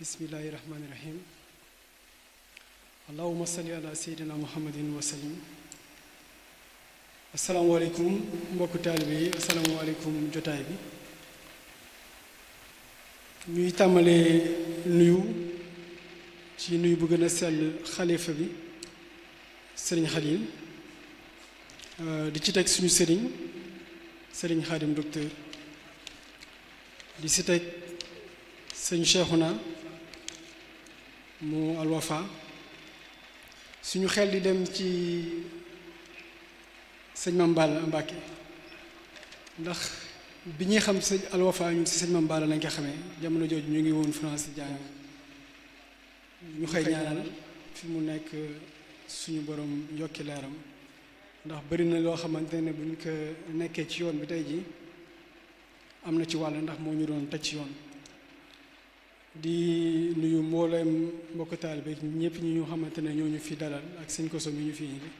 bismillahi rahmaani rahim allahuma salli ala seydina muhammadin wa sallim asalaamaaleykum mbokku taalibe yi asalaamaaleykum jotaay bi ñuy tàmbalee nuyu ci nuyu bu gën a sell xalifa bi sëriñ Xalil di ci teg suñu sëriñ Xaadim docteur di si teg sëñ Cheikhouna mu alwafa suñu xel di dem ci sëñ Mame Balla Mbacké ndax bi ñuy xam sëñ alwafa ñun si sëñ Mame Balla lañ ko xamee jamono jooju ñu ngi woon France jàng ñu xëy ñaanal fi mu nekk suñu borom yokki leeram ndax bari na loo xamante ne buñ ko nekkee ci yoon bi tey ji am na ci wàll ndax moo ñu doon teg ci yoon di nuyu mbooleem mbokk taalibe ñëpp ñi ñu xamante ne ñoo ñu fi dalal ak sëñ Koso mi ñu fi indi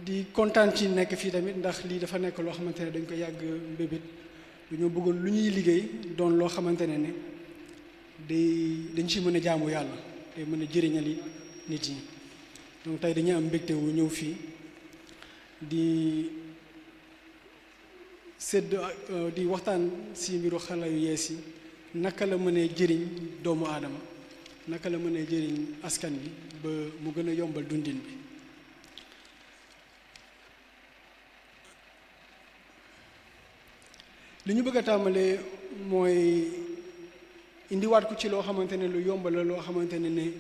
di kontaan ci nekk fii tamit ndax lii dafa nekk loo xamante ne dañ ko yàgg mbébét dañoo bëggoon lu ñuy liggéey doon loo xamante ne dañ ci mën a jaamu yàlla day mën a jëriñali nit yi donc tey dañuy am mbégte wu ñëw fii di di waxtaan si mbiru xarala yu yees yi naka la mënee jëriñ doomu aadama naka la mënee jëriñ askan bi ba mu gën a yombal dundin bi li ñu bëgg a tàmbalee mooy indiwaat ko ci loo xamante ne lu yombal la loo xamante ne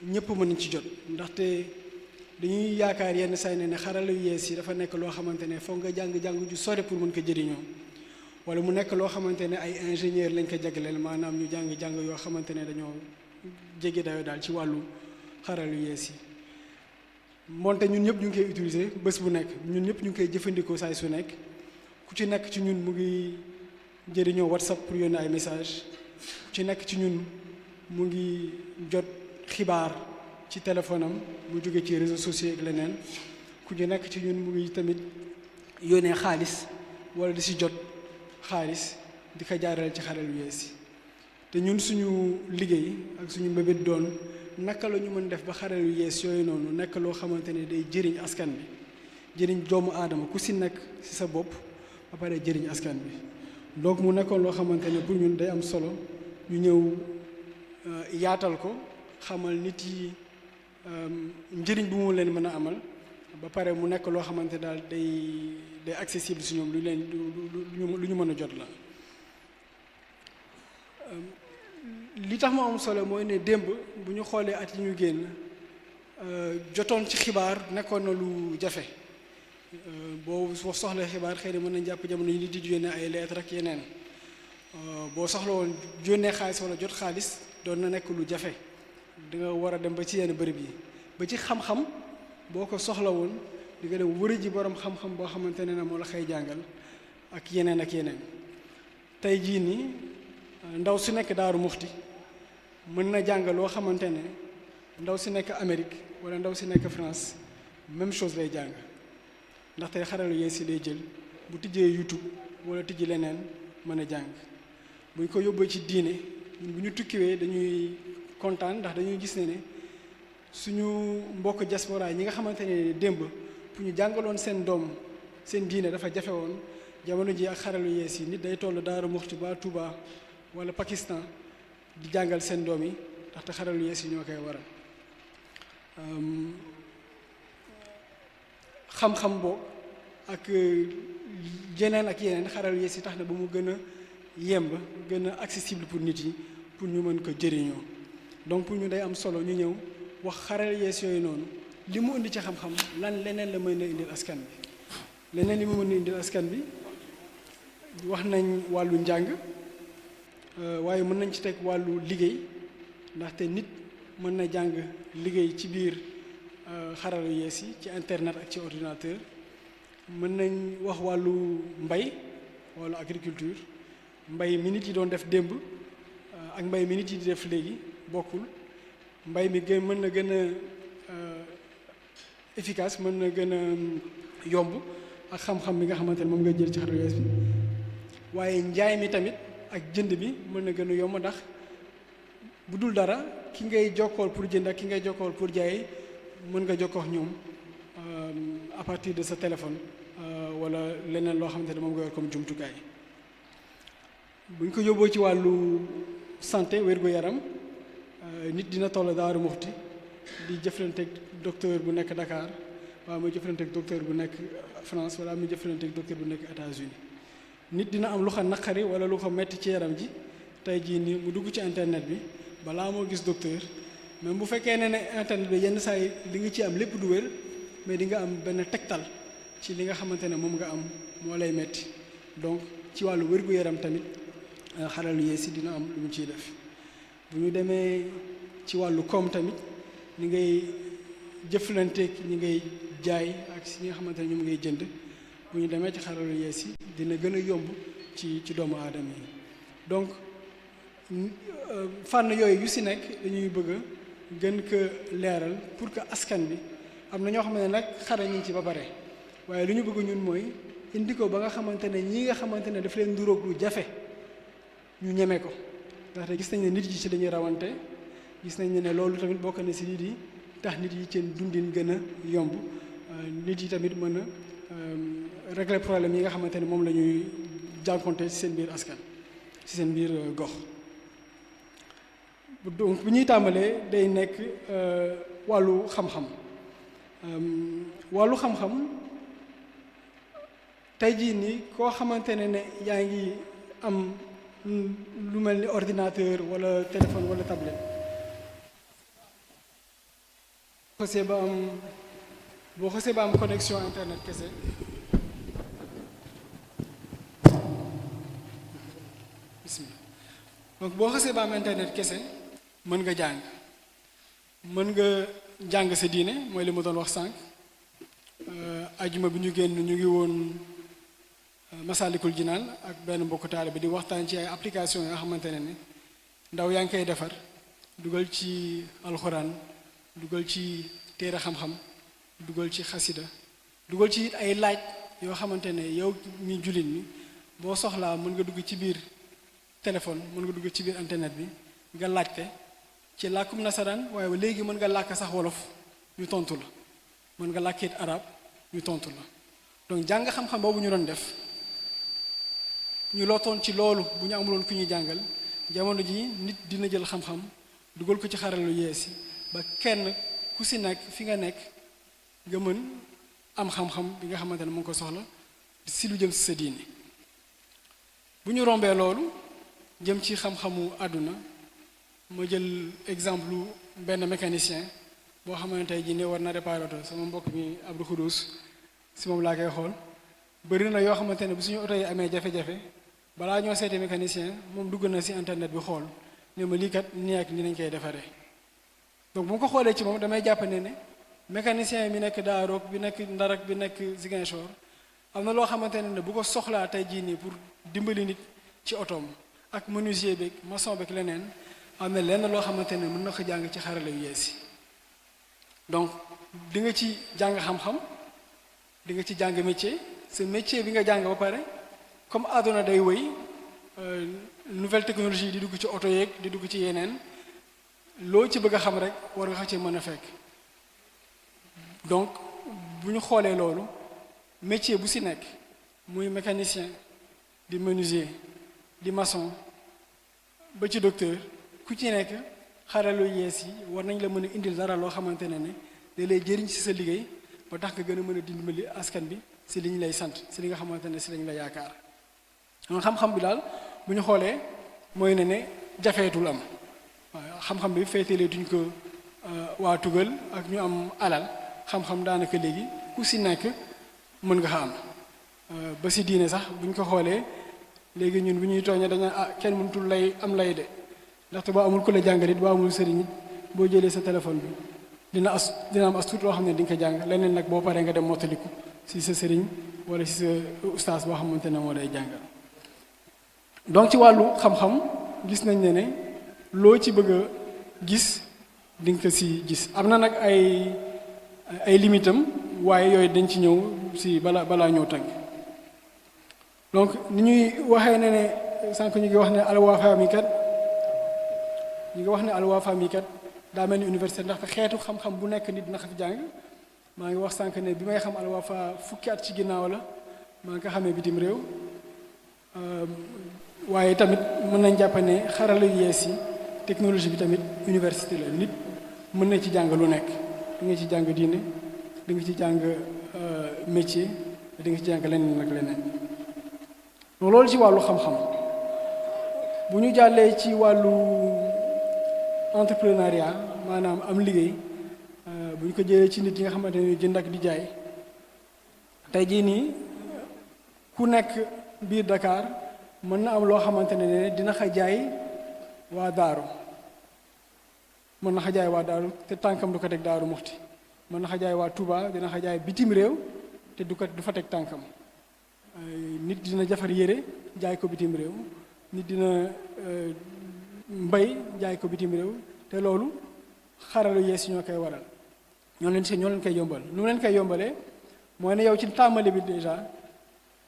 ñëpp mën nañ ci jot ndaxte dañuy yaakaar yenn saa ne xarala yu yees yi dafa nekk loo xamante ne foog nga jàng ju sore pour mën ko jëriñoo wala mu nekk loo xamante ne ay ingénieur lañ ko jagleel maanaam ñu jàng yoo xamante ne dañoo jege dayoo daal ci wàllu xarala yu yees yi moonte ñun ñëpp ñu ngi koy utiliser bés bu nekk ñun ñëpp ñu ngi koy jëfandikoo saay su nekk ku ci nekk ci ñun mu ngi jëriñoo WhatsApp pour yónnee ay message ku ci nekk ci ñun mu ngi jot xibaar ci téléphone am mu jóge ci réseaux sociaux ak leneen ku ñu nekk ci ñun mu ngi tamit yónnee xaalis wala di si jot xaalis di ko jaarale ci xarala yu yees yi te ñun suñu liggéey ak suñu mbébét doon naka la ñu mën def ba xarala yu yees yooyu noonu nekk loo xamante ne day jëriñ askan bi jëriñ doomu aadama ku si nekk si sa bopp ba pare jëriñ askan bi donc mu nekkoon loo xamante ne pour ñun day am solo ñu ñëw yaatal ko xamal nit yi njëriñ bu mu leen mën a amal ba pare mu nekk loo xamante daal day accessible si ñoom lu ñu mën a jot la li tax mu am solo mooy ne démb bu ñu xoolee at yi ñu génn jotoon ci xibaar nekkoon na lu jafe boo soxlee xibaar xëy na mën nañ jàpp jamono yi nit di yónnee ay lettre ak yeneen boo soxla woon yónnee xaalis wala jot xaalis doon na nekk lu jafe di nga war a dem ba ci yenn bërëb yi ba ci xam-xam boo ko soxla woon di nga dem wëri ji borom xam-xam boo xamante ne moo la xëy jàngal ak yeneen tey jii nii ndaw su nekk Daaru Muxti mën na jàng loo xamante ne ndaw si nekk Amérique wala ndaw si nekk France même chose lay jàng ndax tey xaralu yees yi lay jël bu tijjee YouTube wala tijji leneen mën a jàng bu ñu ko yóbbee ci diine bu ñu tukkiwee dañuy kontaan ndax dañuy gis ne suñu mbokk diaspora ñi nga xamante ne démb pour ñu jàngaloon seen doom seen diine dafa jafe woon jamono ji ak xaralu yees yi nit day toll Daaru Muxti ba Touba wala Pakistan di jàngal seen doom yi ndaxte xaralu yees yi ñoo koy waral xam-xam boobu ak yeneen ak yeneen xaralu yees yi tax na ba mu gën a yemb gën a accessible pour nit yi pour ñu mën ko jëriñoo donc pour ñu day am solo ñu ñëw wax xarala yees yooyu noonu li mu indi ci xam-xam lan leneen la mën a indil askan bi leneen li mu mën a indil askan bi wax nañ wàllu njàng waaye mën nañ ci teg wàllu liggéey ndaxte nit mën na jàng liggéey ci biir xarala yees yi ci internet ak ci ordinateur mën nañ wax wàllu mbay wàllu agriculture mbay mi nit yi doon def démb ak mbay mi nit yi di def léegi bokkul mbay mi mën na gën a efficace mën na gën a yomb ak xam-xam bi nga xamante ne moom ngay jël ci xarala yees bi waaye njaay mi tamit ak jënd bi mën na gën a yomb ndax bu dul dara ki ngay jokkool pour jënd ak ki ngay jokkool pour jaay mën nga jokkoo ak ñoom à partir de sa téléphone wala leneen loo xamante ne moom nga yor comme jumtukaay. bu ñu ko yóbboo ci wàllu santé wér-gu-yaram nit dina toll Daaru Muxti di jëflanteeg docteur bu nekk Dakar waaye muy jëflanteeg docteur bu nekk France wala muy jëflanteeg docteur bu nekk États-Unis nit dina am lu ko naqari wala lu ko metti ci yaram ji tey jii nii mu dugg ci internet bi balaa moo gis docteur même bu fekkee ne internet bi yenn saa yi li nga ci am lépp du wér mais di nga am benn tegtal ci li nga xamante ne moom nga am moo lay metti donc ci wàllu wér-gu-yaram tamit xarala yu yees yi dina am lu mu ciy def bu ñu demee ci wàllu koom tamit ñi ngay jëflanteeg ñi ngay jaay ak si ñi nga xamante ne ñoom ngay jënd bu ñu demee ci xarala yu yees yi dina gën a yomb ci doomu aadama yi donc fànn yooyu yu si nekk dañuy bëgg a gën ko leeral pour que askan bi am na ñoo xam ne nag xare ñu ci ba pare waaye lu ñu bëgg ñun mooy indi ko ba nga xamante ne ñi nga xamante ne daf leen nduróog lu jafe ñu ñeme ko ndaxte gis nañ ne nit yi ci dañuy rawante gis nañ ne loolu tamit bokk na si nit yi tax nit yi seen dundin gën a yomb nit yi tamit mën a régler problème yi nga xamante ne moom la ñuy jànkonte ci seen biir askan ci seen biir gox donc bu ñuy tàmbalee day nekk wàllu xam-xam wàllu xam-xam tey jii nii koo xamante ne yaa ngi am lu mel ni ordinateur wala téléphone wala tablette boo xasee ba am connexion internet kese bismillah donc boo xasee ba am internet kese mën nga jàng sa diine mooy li ma doon wax sànq ajuma bi ñu génn ñu ngi woon Masalikul Jinaan ak benn mbokku taalibe bi di waxtaan ci ay application yoo xamante ne ndaw yaa ngi koy defar dugal ci alxuraan dugal ci téere xam-xam dugal ci xasida dugal ci ay laaj yoo xamante ne yow mi jullit mi boo soxlaa mën nga dugg ci biir téléphone mën nga dugg ci biir internet bi nga laajte ci làkkum nasaraan waaye léegi mën nga làkk sax wolof ñu tontu la mën nga làkkit arab ñu tontu la donc jàng xam-xam boobu ñu doon def ñu lootoon ci loolu bu ñu amuloon ku ñuy jàngal jamono ji nit dina jël xam-xam dugal ko ci xarala yu yees yi ba kenn ku si nekk fi nga nekk nga mën am xam-xam bi nga xamante ne mu ngi ko soxla si lu jëm si sa diine bu ñu rombee loolu jëm ci xam-xamu àdduna ma jël exemple benn mécanicien boo xamante ne ji ne war na réparer oto sama mbokk mi Abdou Khoudous si moom laa koy xool bëri na yoo xamante ne bu suñu oto yi amee jafe-jafe balaa ñoo seeti mécanicien moom dugg na si internet bi xool ne ma lii kat nii ak ni nañ koy defaree donc bu ma ko xoolee ci moom damay jàpp ne mécanicien bi nekk Daaroog bi nekk Ndarak bi nekk Ziguinchor am na loo xamante ne bu ko soxlaa tey jii nii pour dimbali nit ci otoom ak menuisier beeg maçon beeg leneen am na lenn loo xamante ne mën na ko jàng ci xarala yu yees yi donc di nga ci jàng xam-xam di nga ci jàng métier ce métier bi nga jàng ba pare comme àdduna day wëy nouvelle technologie di dugg ci oto yeeg di dugg ci yeneen loo ci bëgg a xam rek war nga ci mën a fekk donc bu ñu xoolee loolu métier bu si nekk muy mécanicien di menuisier di maçon ba ci docteur ku ci nekk xaralu yees yi war nañ la mën a indil dara loo xamante ne da lay jëriñ ci sa liggéey ba tax nga gën a mën a dimbali askan bi si li ñu lay sant si li nga xamante ne si lañ la yaakaar donc xam-xam bi daal bu ñu xoolee mooy ne jafeetul am waaw xam-xam bi féetalee duñ ko waa tugal ak ñu am alal xam-xam daanaka léegi ku si nekk mën nga xam ba si diine sax bu ñu ko xoolee léegi ñun bu ñuy tooñee dañu kenn mënutul lay am lay de ndaxte boo amul ku la jàngal it boo amul sëriñ it boo jëlee sa téléphone bi dina am as tuut loo xam ne di nga ko jàng leneen nag boo paree nga dem mottaliku si sa sëriñ wala si sa ustaas boo xamante ne moo lay jàngal donc ci wàllu xam-xam gis nañ ne loo ci bëgg a gis di nga ko si gis am na nag ay limitam waaye yooyu dañ ci ñëw si balaa ñëw tënk donc ni ñuy waxee ne sànq ñu ngi wax ne Al Wafa mi kat ñu ngi wax ne Al Wafa mi kat daa mel ni université ndaxte xeetu xam-xam bu nekk nit dina ko fi jàng maa ngi wax sànq ne bi may xam Al Wafa fukki at ci ginnaaw la maa ngi ko xamee bitim réew waaye tamit mën nañ jàpp ne xarala yu yees yi technologie bi tamit université la nit mën na ci jàng lu nekk di nga ci jàng diine di nga ci jàng métier di nga ci jàng leneen ak leneen loolu ci wàllu xam-xam bu ñu jàllee ci wàllu entrepreneuriat maanaam am liggéey bu ñu ko jëlee ci nit yi nga xamante ne jënd ak di jaay tey jii nii ku nekk biir Dakar mën na am loo xamante ne dina xa jaay waa daaru mën na xa jaay waa daaru te tànkam du ko teg daaru muxti mën na xa jaay waa Touba dina xa jaay bitim réew te du fa teg tànkam nit dina jafar yére jaay ko bitim réew nit dina mbay jaay ko bitim réew te loolu xaralu yees ñoo koy waral ñoo leen koy yombal nu mu leen koy yombalee mooy ne yow ci tàmbali bi déjà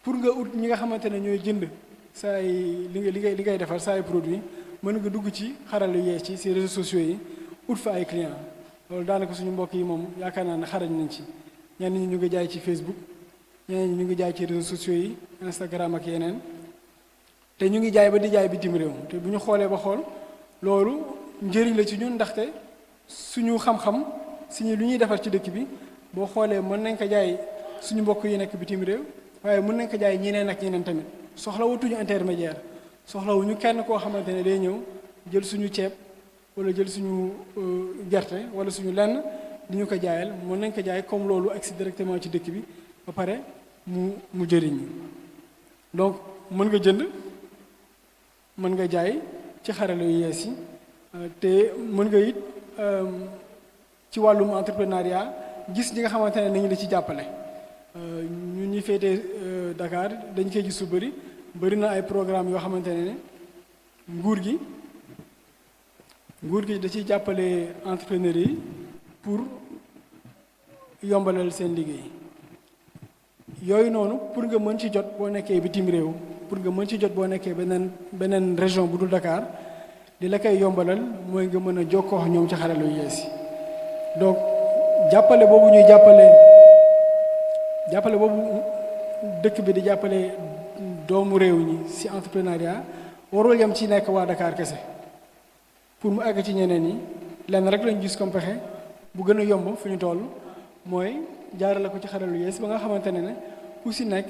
pour nga ut ñi nga xamante ne ñooy jënd saa yi li ngay defar saa ay produit mën nga dugg ci xaralu yees ci si réseaux sociaux yi ut fa ay clients loolu daanaka suñu mbokk yi moom yaakaar naa ne xarañ nañ ci ñenn ñi ñu ngi jaay ci Facebook ñeneen ñi ñu ngi jaay ci réseaux sociaux yi Instagram ak yeneen te ñu ngi jaay ba di jaay bitim réew te bu ñu xoolee ba xool loolu njëriñ la ci ñun ndaxte suñu xam-xam suñu lu ñuy defar ci dëkk bi boo xoolee mën nañ ko jaay suñu mbokk yi nekk bitim réew waaye mën nañ ko jaay ñeneen ak ñeneen tamit soxlawutuñu intermédiaire soxlawuñu kenn koo xamante ne day ñëw jël suñu ceeb wala jël suñu gerte wala suñu lenn di ñu ko jaayal mën nañ ko jaay comme loolu agsi directement ci dëkk bi ba pare mu jëriñ donc mën nga jënd mën nga jaay ci xarala yu yees yi te mën nga it ci wàllum entrepreneuriat gis ñi nga xamante ne nañu la ci jàppale ñun ñi féetee Dakar dañ koy gis su bëri na ay programme yoo xamante ne nguur gi da ciy jàppale entrepreneurs yi pour yombalal seen liggéey yooyu noonu pour nga mën ci jot boo nekkee bitim réew pour nga mën ci jot boo nekkee beneen région bu dul Dakar di la koy yombalal mooy nga mën a jokkoo ak ñoom ci xarala yu yees yi donc jàppale boobu dëkk bi di jàppale doomu réew ñi ci entrepreneuriat warul yam ci nekk waa Dakar kese pour mu àgg ci ñeneen ñi lenn rek lañu gis comme pexe bu gën a yomb fu ñu toll mooy jaarale ko ci xarala yu yees ba nga xamante ne ku ci nekk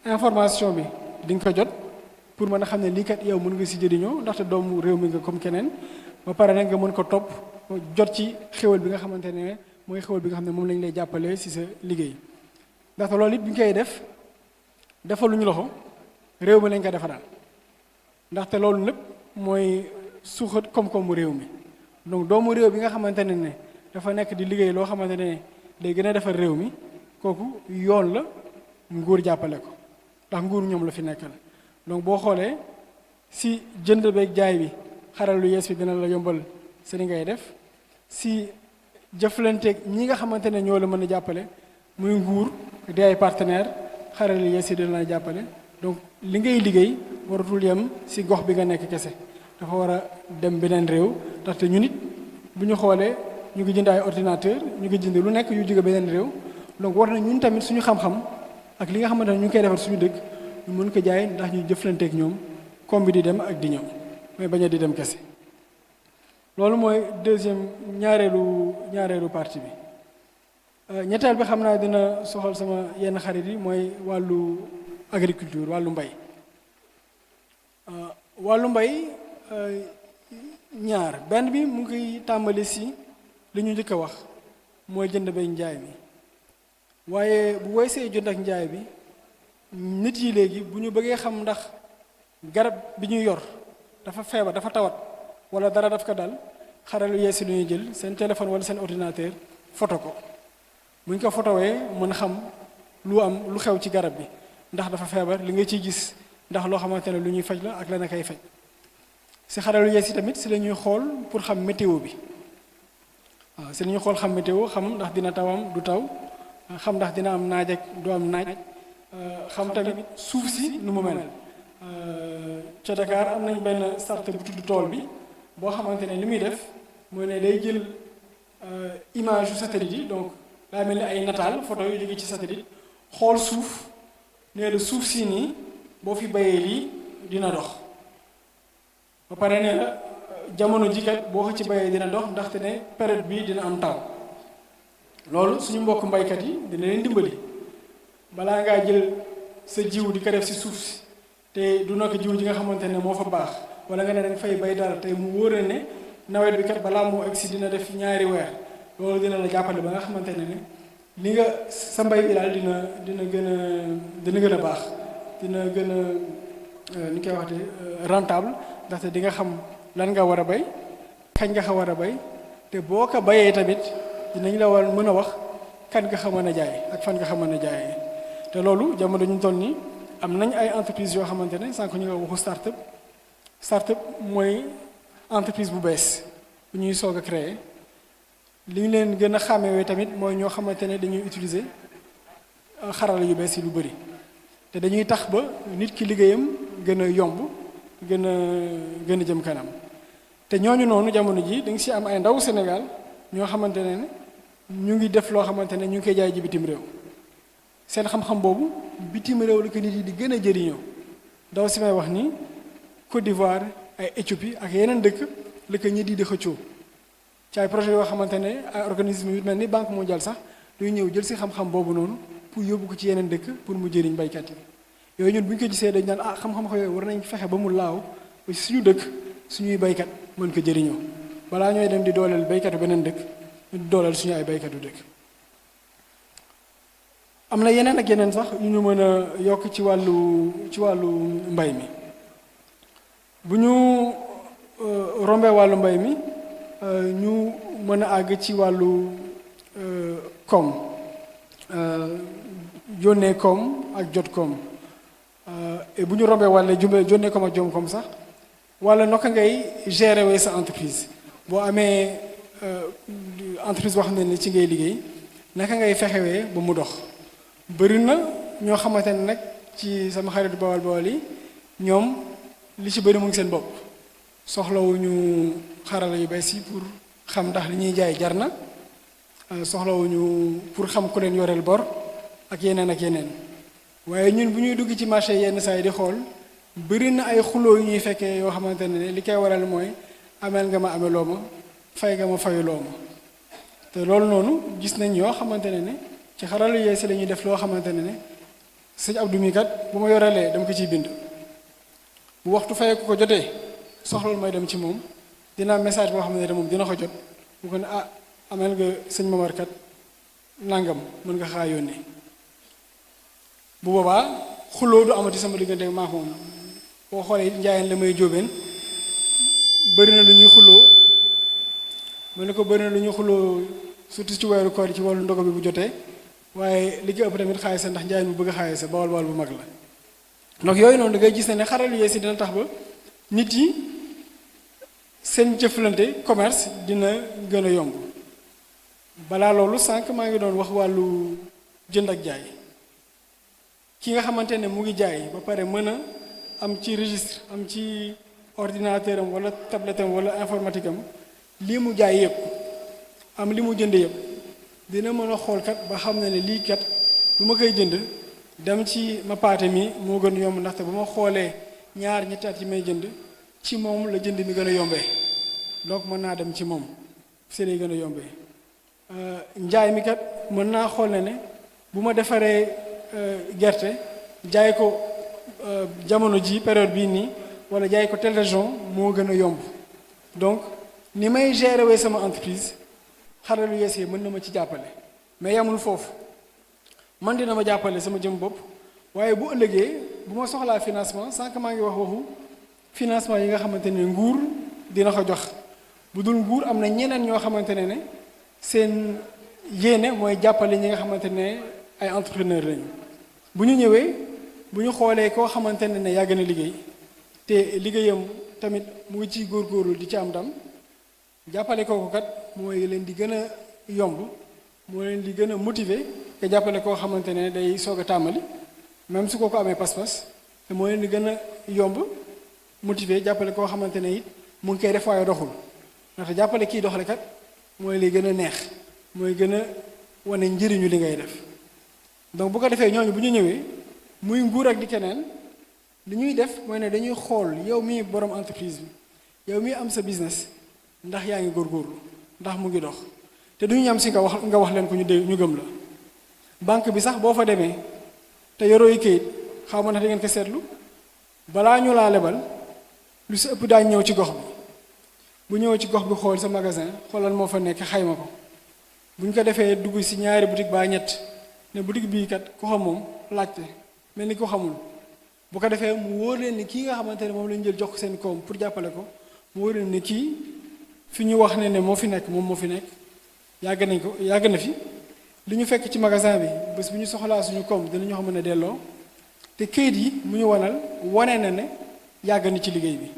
information bi di nga ko jot pour mën a xam ne lii kat yow mën nga ci jëriñoo ndaxte doomu réew mi nga comme keneen ba pare nag nga mën ko topp jot ci xéwal bi nga xamante ne mooy xéwal bi nga xam ne moom lañ lay jàppale ci sa liggéey ndaxte loolu it bi ñu koy def defaluñu loxo réew mi lañ ko defaral ndaxte loolu lépp mooy suuxat koom-koomu réew mi donc doomu réew bi nga xamante ne dafa nekk di liggéey loo xamante ne day gën a defar réew mi kooku yoon la nguur jàppale ko ndax nguur ñoom la fi nekkal donc boo xoolee si jënd beeg jaay bi xaral lu yees bi dina la yombal si li ngay def si jëflanteeg ñi nga xamante ne ñoo la mën a jàppale muy nguur di ay partenaire xaral lu yees yi dina la jàppale donc li ngay liggéey waratul yem si gox bi nga nekk kese dafa war a dem beneen réew ndaxte ñu nit bu ñu xoolee ñu ngi jënd ay ordinateur ñu ngi jënd lu nekk yu jóge beneen réew donc war na ñun tamit suñu xam-xam ak li nga xamante ne ñu ngi koy defar suñu dëkk ñu mën ko jaay ndax ñu jëflanteeg ñoom comme bi di dem ak di ñëw mooy bañ a di dem kese loolu mooy ñaareelu partie bi ñetteel bi xam naa dina soxal sama yenn xarit yi mooy wàllu agriculture wàllu mbay ñaar benn bi mu ngi tàmbali si li ñu njëkk a wax mooy jënd bay njaay mi waaye bu weesee jënd ak njaay bi nit yi léegi bu ñu bëggee xam ndax garab bi ñuy yor dafa feebar dafa tawat wala dara daf ko dal xaralu yees yi lu ñuy jël seen téléphone wala seen ordinateur photo ko bu ñu ko photowee mën xam lu xew ci garab bi ndax dafa feebar li nga ciy gis ndax loo xamante ne lu ñuy faj la ak la na koy faj si xaralu yees yi tamit si la ñuy xool pour xam météo bi waaw si la ñuy xool xam météo xam ndax dina tawam du taw xam ndax dina am naaj ak du am naaj xam tamit suuf si nu mu mel ca Dakar am nañ benn start-up bu tudd tool bi boo xamante ne li muy def mooy ne day jël image yu satellite yi donc daa mel ni ay nataal photo yu jóge ci satellite xool suuf nee la suuf si nii boo fi bayee lii dina dox ba pare nee la jamono ji kat boo ko ci bayee dina dox ndaxte ne période bi dina am taw loolu suñu mbokk mbaykat yi dina leen dimbali balaa ngaa jël sa jiw di ko def si suuf si te du nekk jiw ji nga xamante ne moo fa baax wala nga ne danga fay bay dara tey mu wóor ne nawet bi kat balaa moo egg si dina def ñaari weer loolu dina la jàppale ba nga xamante ne li nga sa mbay bi daal dina gën a baax dina gën a ni koy waxte rentable ndaxte di nga xam lan nga war a bay kañ nga ko war a bay te boo ko bayee tamit dinañ la war mën a wax kan nga ko mën a jaay ak fan nga ko mën a jaayee te loolu jamono ñu toll nii am nañ ay entreprise yoo xamante ne sànq ñu nga waxu start-up mooy entreprise bu bees bu ñuy soog a créer li ñu leen gën a xàmmewee tamit mooy ñoo xamante ne dañuy utiliser xarala yu bees yi lu bëri te dañuy tax ba nit ki liggéeyam gën a yomb gën a jëm kanam te ñooñu noonu jamono ji da nga si am ay ndaw Sénégal ñoo xamante ne ñu ngi def loo xamante ne ñu ngi koy jaay ji bitim réew seen xam-xam boobu bitim réew la ko nit yi di gën a jëriñoo daw si may wax ni Côte d'Ivoire ay Éthiopie ak yeneen dëkk la ko ñit yi di xëccoo ci ay projet yoo xamante ne ay organisme yu mel ni Banque mondiale sax duy ñëw jël si xam-xam boobu noonu pour yóbbu ko ci yeneen dëkk pour mu jëriñ baykat yi yooyu ñun bu ñu ko gisee dañ naan xam-xam yooyu war nañ fexe ba mu laaw ba suñu dëkk suñuy baykat mën ko jëriñoo balaa ñooy dem di dooleel baykatu beneen dëkk ñu dooleel suñu ay baykatu dëkk am na yeneen ak yeneen sax yu ñu mën a yokk ci wàllu mbay mi bu ñu rombee wàllu mbay mi ñu mën a àgg ci wàllu koom yónnee koom ak jot koom et bu ñu rombee wàlle yónnee koom ak jom koom sax wala naka ngay gérer wee sa entreprise boo amee entreprise boo xam ne ni ci ngay liggéey naka ngay fexewee ba mu dox bëri na ñoo xamante ne nag ci sama xaritu bawal yi ñoom li ci bëri mu ngi seen bopp soxlawuñu xarala yu bees yi pour xam ndax li ñuy jaay jar na soxlawuñu pour xam ku leen yoreel bor ak yeneen waaye ñun bu ñuy dugg ci marché yenn saa yi di xool bëri na ay xuloo yu ñuy fekkee yoo xamante ne li koy waral mooy ameel nga ma ameloo ma fay nga ma fayuloo ma te loolu noonu gis nañ yoo xamante ne ci xarala yees la ñuy def loo xamante ne sëñ Abdou mi kat bu ma yorelee dama ko ciy bind bu waxtu fayee ko jotee soxloolu may dem ci moom dina message boo xam ne moom dina ko jot bu ko ne ameel nga sëñ Mamar kat nangam mën nga xaa yónnee bu boobaa xuloo du amati sama diggante maa moom boo xoolee njaayeen la may jóobeen bëri na lu ñuy xuloo ma ne ko bëri na lu ñuy xuloo surtout ci weeru koor yi ci wàllu ndogo bi bu jotee waaye li ko ëpp tamit xaalis ndax njaayeen bu bëgg xaalis sa bawal bu mag la donc yooyu noonu da ngay gis ne xaral yu yees yi dina tax ba nit yi seen jëflante commerce dina gën a yomb balaa loolu sànq maa ngi doon wax wàllu jënd ak jaay ki nga xamante ne mu ngi jaay ba pare mën a am ci registre am ci ordinateur am wala tablette am wala informatique am lii mu jaay yëpp am li mu jënd yëpp dina mën a xool kat ba xam ne ne lii kat bu ma koy jënd dem ci ma paate mi moo gën yomb ndaxte bu ma xoolee ñaar ñetti at yi may jënd ci moom la jënd mi gën a yombee donc mën naa dem ci moom si lay gën a yombee njaay mi kat mën naa xool ne bu ma defaree gerte jaay ko jamono ji période bii nii wala jaay ko telle région moo gën a yomb donc ni may gérer wee sama entreprise xaralu yees yi mën na ma ci jàppale mais yamul foofu man dina ma jàppale sama jëm bopp waaye bu ëllëgee bu ma soxlaa financement sànq maa ngi wax waxu financement yi nga xamante ne nguur dina ko jox bu dul nguur am na ñeneen ñoo xamante ne seen yéene mooy jàppale ñi nga xamante ne ay entrepreneur lañu bu ñu ñëwee bu ñu xoolee koo xamante ne yàgg na liggéey te liggéeyam tamit mu ngi ciy góorgóorlu di ci am ndam jàppale kooku kat mooy leen di gën a yomb moo leen di gën a motiver te jàppale koo xamante ne day soog a tàmbali même su ko amee pas-pas te moo leen di gën a yomb motiver jàppale koo xamante ne it mu ngi koy def waaye doxul ndaxte jàppale kii doxale kat mooy li gën a neex mooy gën a wane njëriñu li ngay def donc bu ko defee ñooñu bu ñu ñëwee muy nguur ak di keneen li ñuy def mooy ne dañuy xool yow mii borom entreprise bi yow mii am sa business ndax yaa ngi góorgóorlu ndax mu ngi dox te duñu ñam si nga wax leen ko ñu gëm la banque bi sax boo fa demee te yoroo yi kayit xaw ma ndax da ngeen ko seetlu balaa ñu laa lebal lu si ëpp daañ ñëw ci gox bi bu ñëwee ci gox bi xool sa magasin xoolal moo fa nekk xayma ko bu ñu ko defee dugg si ñaari boutique baa ñett ne boutique bii kat ku xam moom laajte mel ni ko xamul bu ko defee mu wóor leen ni kii nga xamante ne moom la ñu jël jox ko seen koom pour jàppale ko mu wóor leen ni kii fi ñu wax ne moo fi nekk moom moo fi nekk yàgg na fi li ñu fekk ci magasin bi bés bu ñu soxlaa suñu koom dinañu xam ne delloo te kayit yi mu ñu wane na ne yàgg na ci liggéey bi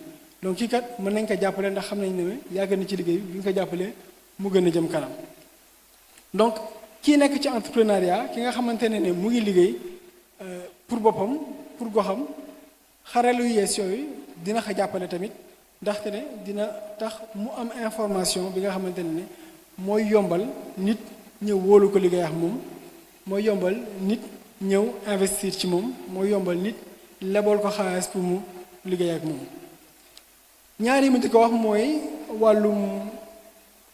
donc kii kat mën nañ ko jàppale ndax xam nañ ne yàgg na ci liggéey bi bu ñu ko jàppalee mu gën a jëm kanam donc kii nekk ci entrepreneuriat ki nga xamante ne mu ngi liggéey pour boppam pour goxam xarala yu yees yooyu dina ko jàppale tamit ndaxte ne dina tax mu am information bi nga xamante ne mooy yombal nit ñëw wóolu ko liggéey ak moom mooy yombal nit ñëw investir ci moom mooy yombal nit lebal ko xaalis pour mu liggéey ak moom ñaari mu di ko wax mooy wàllum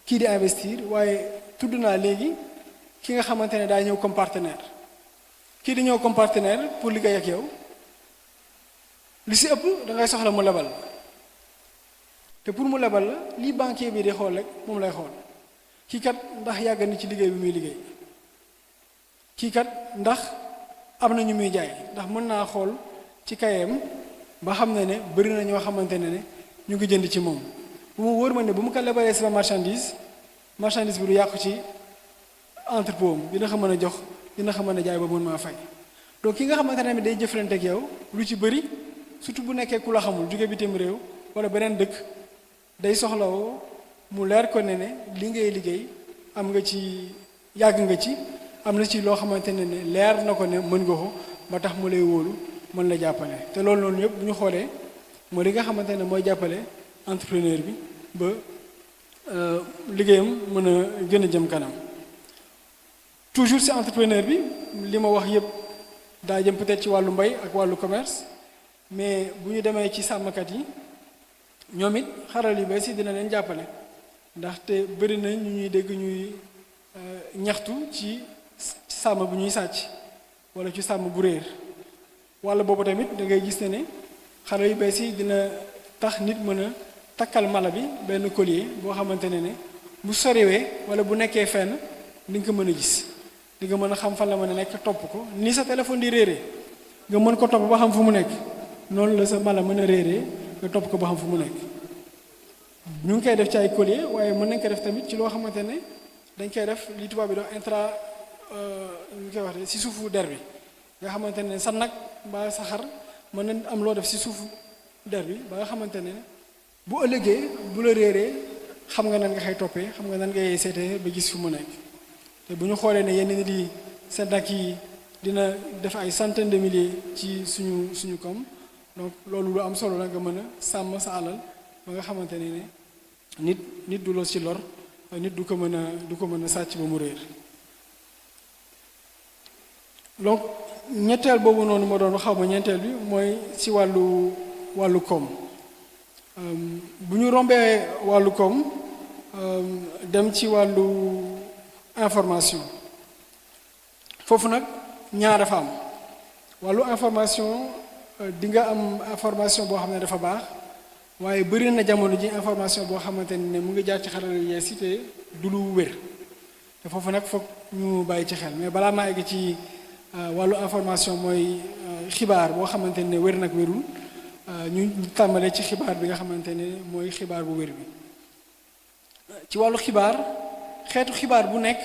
kii di investir waaye tudd naa léegi ki nga xamante ne daa ñëw comme partenaire kii di ñëw comme partenaire pour liggéey ak yow li si ëpp da ngay soxla mu lebal te pour mu lebal la lii banquier bi di xool rek moom lay xool kii kat ndax yàgg na ci liggéey bi muy liggéey kii kat ndax am na ñu muy jaay ndax mën naa xool ci kayam ba xam ne bëri na ñoo xamante ne ñu ngi jënd ci moom bu mu wóor ma ne bu mu ko lebalee sama marchandise bi du yàqu ci entrepôt am dina ko mën a jox dina ko mën a jaay ba mën maa fay donc ki nga xamante ne day jëflante ak yow lu ci bëri surtout bu nekkee ku la xamul jóge bitim réew wala beneen dëkk day soxlawoo mu leer ko ne li ngay liggéey am nga ci yàgg nga ci am na ci loo xamante ne leer na ko ne mën nga ko ba tax mu lay wóolu mën la jàppale te loolu noonu yëpp bu ñu xoolee mooy li nga xamante ne mooy jàppale entrepreneur bi ba liggéeyam mën a gën a jëm kanam toujours ci entrepreneur bi li ma wax yëpp daa jëm peut-être ci wàllu mbay ak wàllu commerce mais bu ñu demee ci sàmmkat yi ñoom it xaral yu bees yi dina leen jàppale ndaxte bëri na ñu ñuy dégg ñuy ñaxtu ci sàmm bu ñuy sàcc wala ci sàmm bu réer walla boobu tamit da ngay gis ne xaral yu bees yi dina tax nit mën a takkal mala bi benn collier boo xamante ne bu soriwee wala bu nekkee fenn di nga ko mën a gis di nga mën a xam fan la mën a nekk topp ko ni sa téléphone di réeree nga mën ko topp ba xam fu mu nekk noonu la sa mala mën a réeree nga topp ko ba xam fu mu nekk ñu ngi koy def ci ay collier waaye mën nañ ko def tamit ci loo xamante ne dañ koy def li tubaab bi doon ñu koy wax de si suufu der bi nga xamante ne sa nag ba sa xar mën nañ am loo def si suufu der bi ba nga xamante ne bu ëllëgee bu la réeree xam nga nan nga xay toppee xam nga nan ngay seetee ba gis fu mu nekk te bu ñu xoolee ne yenn nit yi seen nag yi dina def ay centaines de milliers ci suñu koom donc loolu lu am solo la nga mën a sàmm sa alal ba nga xamante ne nit du la ci lor nit du ko mën a sàcc ba mu réer donc ñetteel boobu noonu ma doon xaw ma ñeenteel bi mooy ci wàllu koom bu ñu rombee wàllu koom dem ci wàllu information foofu nag ñaar dafa am wàllu information di nga am information boo xam ne dafa baax waaye bëri na jamono ji information boo xamante ne mu ngi jaar ci xarala yu yees yi te du lu wér te foofu nag foog ñu bàyyi ci xel mais balaa maa egg ci wàllu information mooy xibaar boo xamante ne wér nag wérul ñu tàmbalee ci xibaar bi nga xamante ne mooy xibaar bu wér bi ci wàllu xibaar xeetu xibaar bu nekk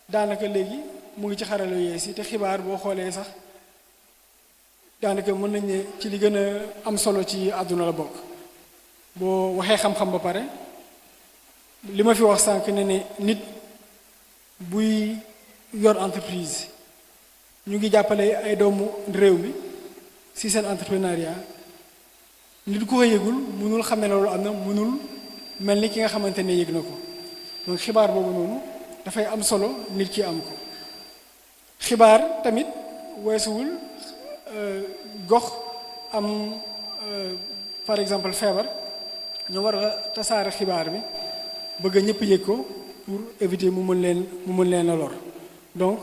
daanaka léegi mu ngi ci xarala yu yees yi te xibaar boo xoolee sax daanaka mën nañ ne ci li gën a am solo ci àdduna la bokk boo waxee xam-xam ba pare li ma fi wax sànq ne nit buy yor entreprise ñu ngi jàppale ay doomu réew mi si seen entrepreneuriat nit ku ko yëgul mënul xam ne loolu am na mënul mel ni ki nga xamante ne yëg na ko donc xibaar boobu noonu dafay am solo nit ki am ko xibaar tamit weesuwul gox am par exemple feebar ñu war a tasaare xibaar bi bëgg ñëpp yëg ko pour éviter mu mën leen a lor donc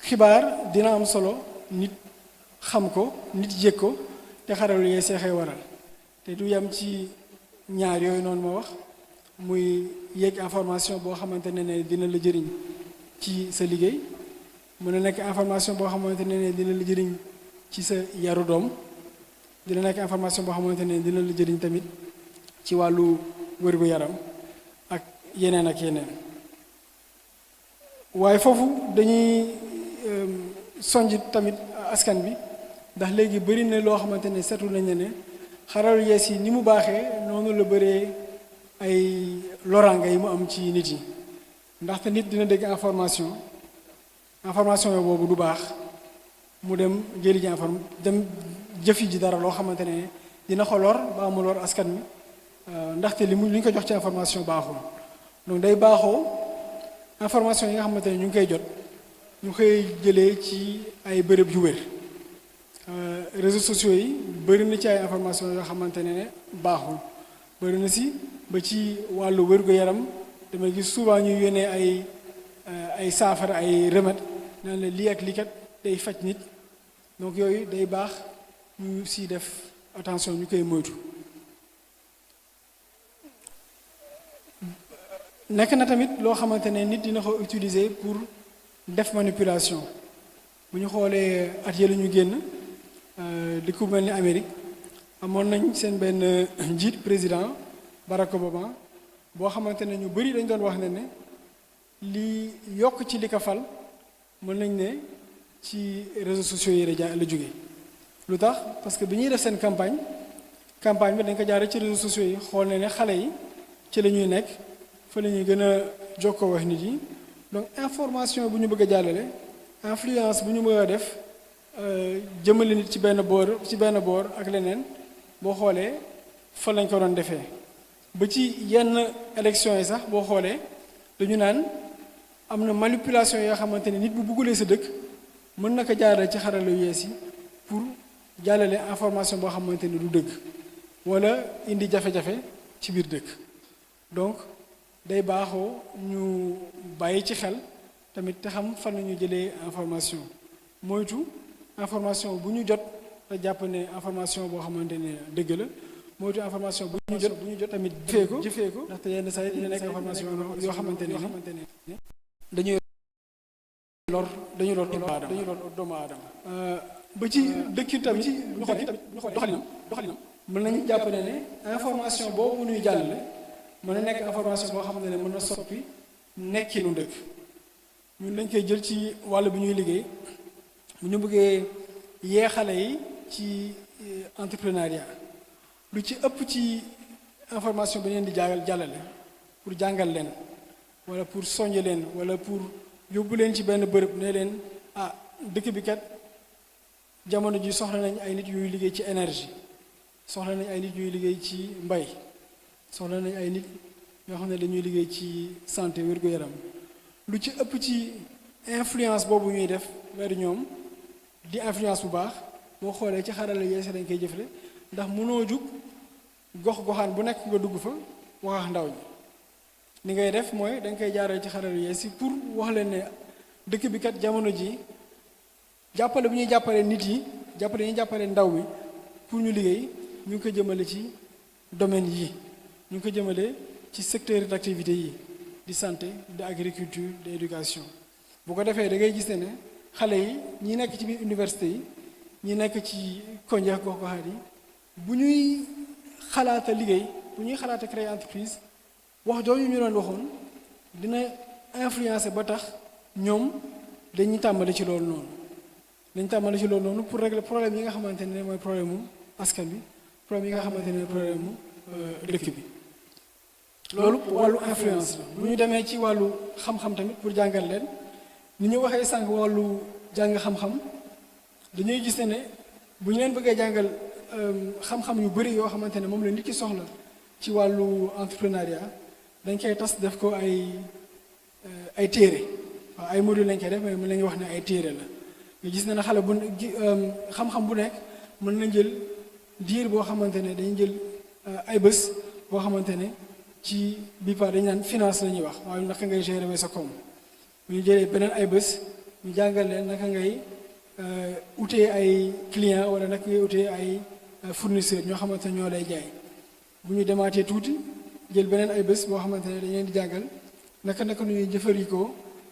xibaar dina am solo nit xam ko nit yëg ko te xaralu yee seexee waral te du yem ci ñaar yooyu noonu ma wax muy yëg information boo xamante ne dina la jëriñ ci sa liggéey mën na nekk information boo xamante ne dina la jëriñ ci sa yaru doom dina nekk information boo xamante ne dina la jëriñ tamit ci wàllu wér-gu-yaram ak yeneen waaye foofu dañuy sonj tamit askan bi ndax léegi bëri na loo xamante ne seetlu nañ ne xaralu yees yi ni mu baaxee noonu la bëree ay loraanga yi mu am ci nit yi ndaxte nit dina dégg information boobu du baax mu dem jëli ji dem jëfi ji dara loo xamante ne dina ko lor ba mu lor askan mi ndaxte li ñu ko jox ci information baaxul donc day baaxoo information yi nga xamante ne ñu ngi koy jot ñu koy jëlee ci ay bërëb yu wér réseaux sociaux yi bëri na ci ay information yoo xamante ne baaxul bëri na si ba ci wàllu wér-gu-yaram damay gis souvent ñuy yónnee ay saafara ay remède naan la lii ak lii kat day faj nit donc yooyu day baax ñu si def attention ñu koy moytu nekk na tamit loo xamante ne nit dina ko utiliser pour def manipulation bu ñu xoolee at yële ñu génn di ku mel ni Amérique amoon nañ seen benn njiit président Barack Obama boo xamante ne ñu bëri dañ doon wax ne li yokk ci li ko fal mën nañ ne ci réseaux sociaux yi la jóge lu tax parce que bi ñuy def seen campagne bi dañ ko jaare ci réseaux sociaux yi xool ne xale yi ci la ñuy nekk fa la ñuy gën a jokkoo wax nit yi donc information bu ñu bëgg a jàllale influence bu ñu bëgg a def jëmale nit ci benn boor ak leneen boo xoolee fa lañ ko doon defee ba ci yenn élection yi sax boo xoolee dañu naan am na manipulation yoo xamante ne nit bu buggulee sa dëkk mën na ko jaarale ci xarala yu yees yi pour jàllale information boo xamante ne du dëgg wala indi jafe-jafe ci biir dëkk donc day baaxoo ñu bàyyi ci xel tamit te xam fan la ñu jëlee information moytu information bu ñu jot te jàpp ne information boo xamante ne dëgg la moytu information bu ñu jot tamit jëfee ko ndaxte yenn saa yi dina nekk information yoo xamante ne dañuy lor doomu aadama ba ci dëkk tamit doxalinam mën nañu jàpp ne information boobu ñuy jàllale mën na nekk information boo xamante ne mën na soppi nekkinu dëkk ñun dañ koy jël ci wàll bi ñuy liggéey bu ñu bëggee yee xale yi ci entrepreneuriat lu ci ëpp ci information bi leen di jàllale pour jàngal leen wala pour soññ leen wala pour yóbbu leen ci benn bërëb ne leen dëkk bi kat jamono ji soxla nañ ay nit yuy liggéey ci énergie soxla nañ ay nit yuy liggéey ci mbay soxla nañ ay nit yoo xam ne dañuy liggéey ci santé wér-gu-yaram lu ci ëpp ci influence boobu ñuy def vers ñoom di influence bu baax boo xoolee ci xarala yees dañ koy jëfle ndax mënoo jug gox-goxaan bu nekk nga dugg fa wax ndaw ñi ni ngay def mooy dañ koy jaarale ci xarala yees yi pour wax leen ne dëkk bi kat jamono ji jàppale bu ñuy jàppale nit yi jàppale ndaw mi pour ñu liggéey ñu ngi ko jëmale ci domaine yi ñu ngi ko jëmale ci secteur d'activité yi di santé de agriculture de éducation bu ko defee da ngay gis ne xale yi ñi nekk ci biir université yi ñi nekk ci konjeex gox-goxaat yi bu ñuy xalaata liggéey bu ñuy xalaata créer entreprise wax jooju ñu doon waxoon dina influencer ba tax ñoom dañuy tàmbali ci loolu noonu pour régler problème yi nga xamante ne mooy problème mu askan bi problème yi nga xamante ne problème mu dëkk bi loolu wàllu influence la bu ñu demee ci wàllu xam-xam tamit pour jàngal leen ni ñu waxee sànq wàllu jàng xam-xam dañuy gis ne bu ñu leen bëggee jàngal xam-xam yu bëri yoo xamante ne moom la nit ki soxla ci wàllu entrepreneuriat dañ koy tas def ko ay téere waaw ay module lañ koy def mais mën nañu wax ne ay téere la nga gis na ne xale bu xam-xam bu nekk mën na jël diir boo xamante ne dañuy jël ay bés boo xamante ne ci bi part dañu naan finance la ñuy wax waaye naka ngay gérer sa koom bu ñu jëlee beneen ay bés ñu jàngal leen naka ngay utee ay client wala naka ngay utee ay fournisseur ñoo xamante ne ñoo lay jaay bu ñu demaatee tuuti jël beneen ay bés boo xamante ne dañ leen di jàngal naka nu ñuy jëfandikoo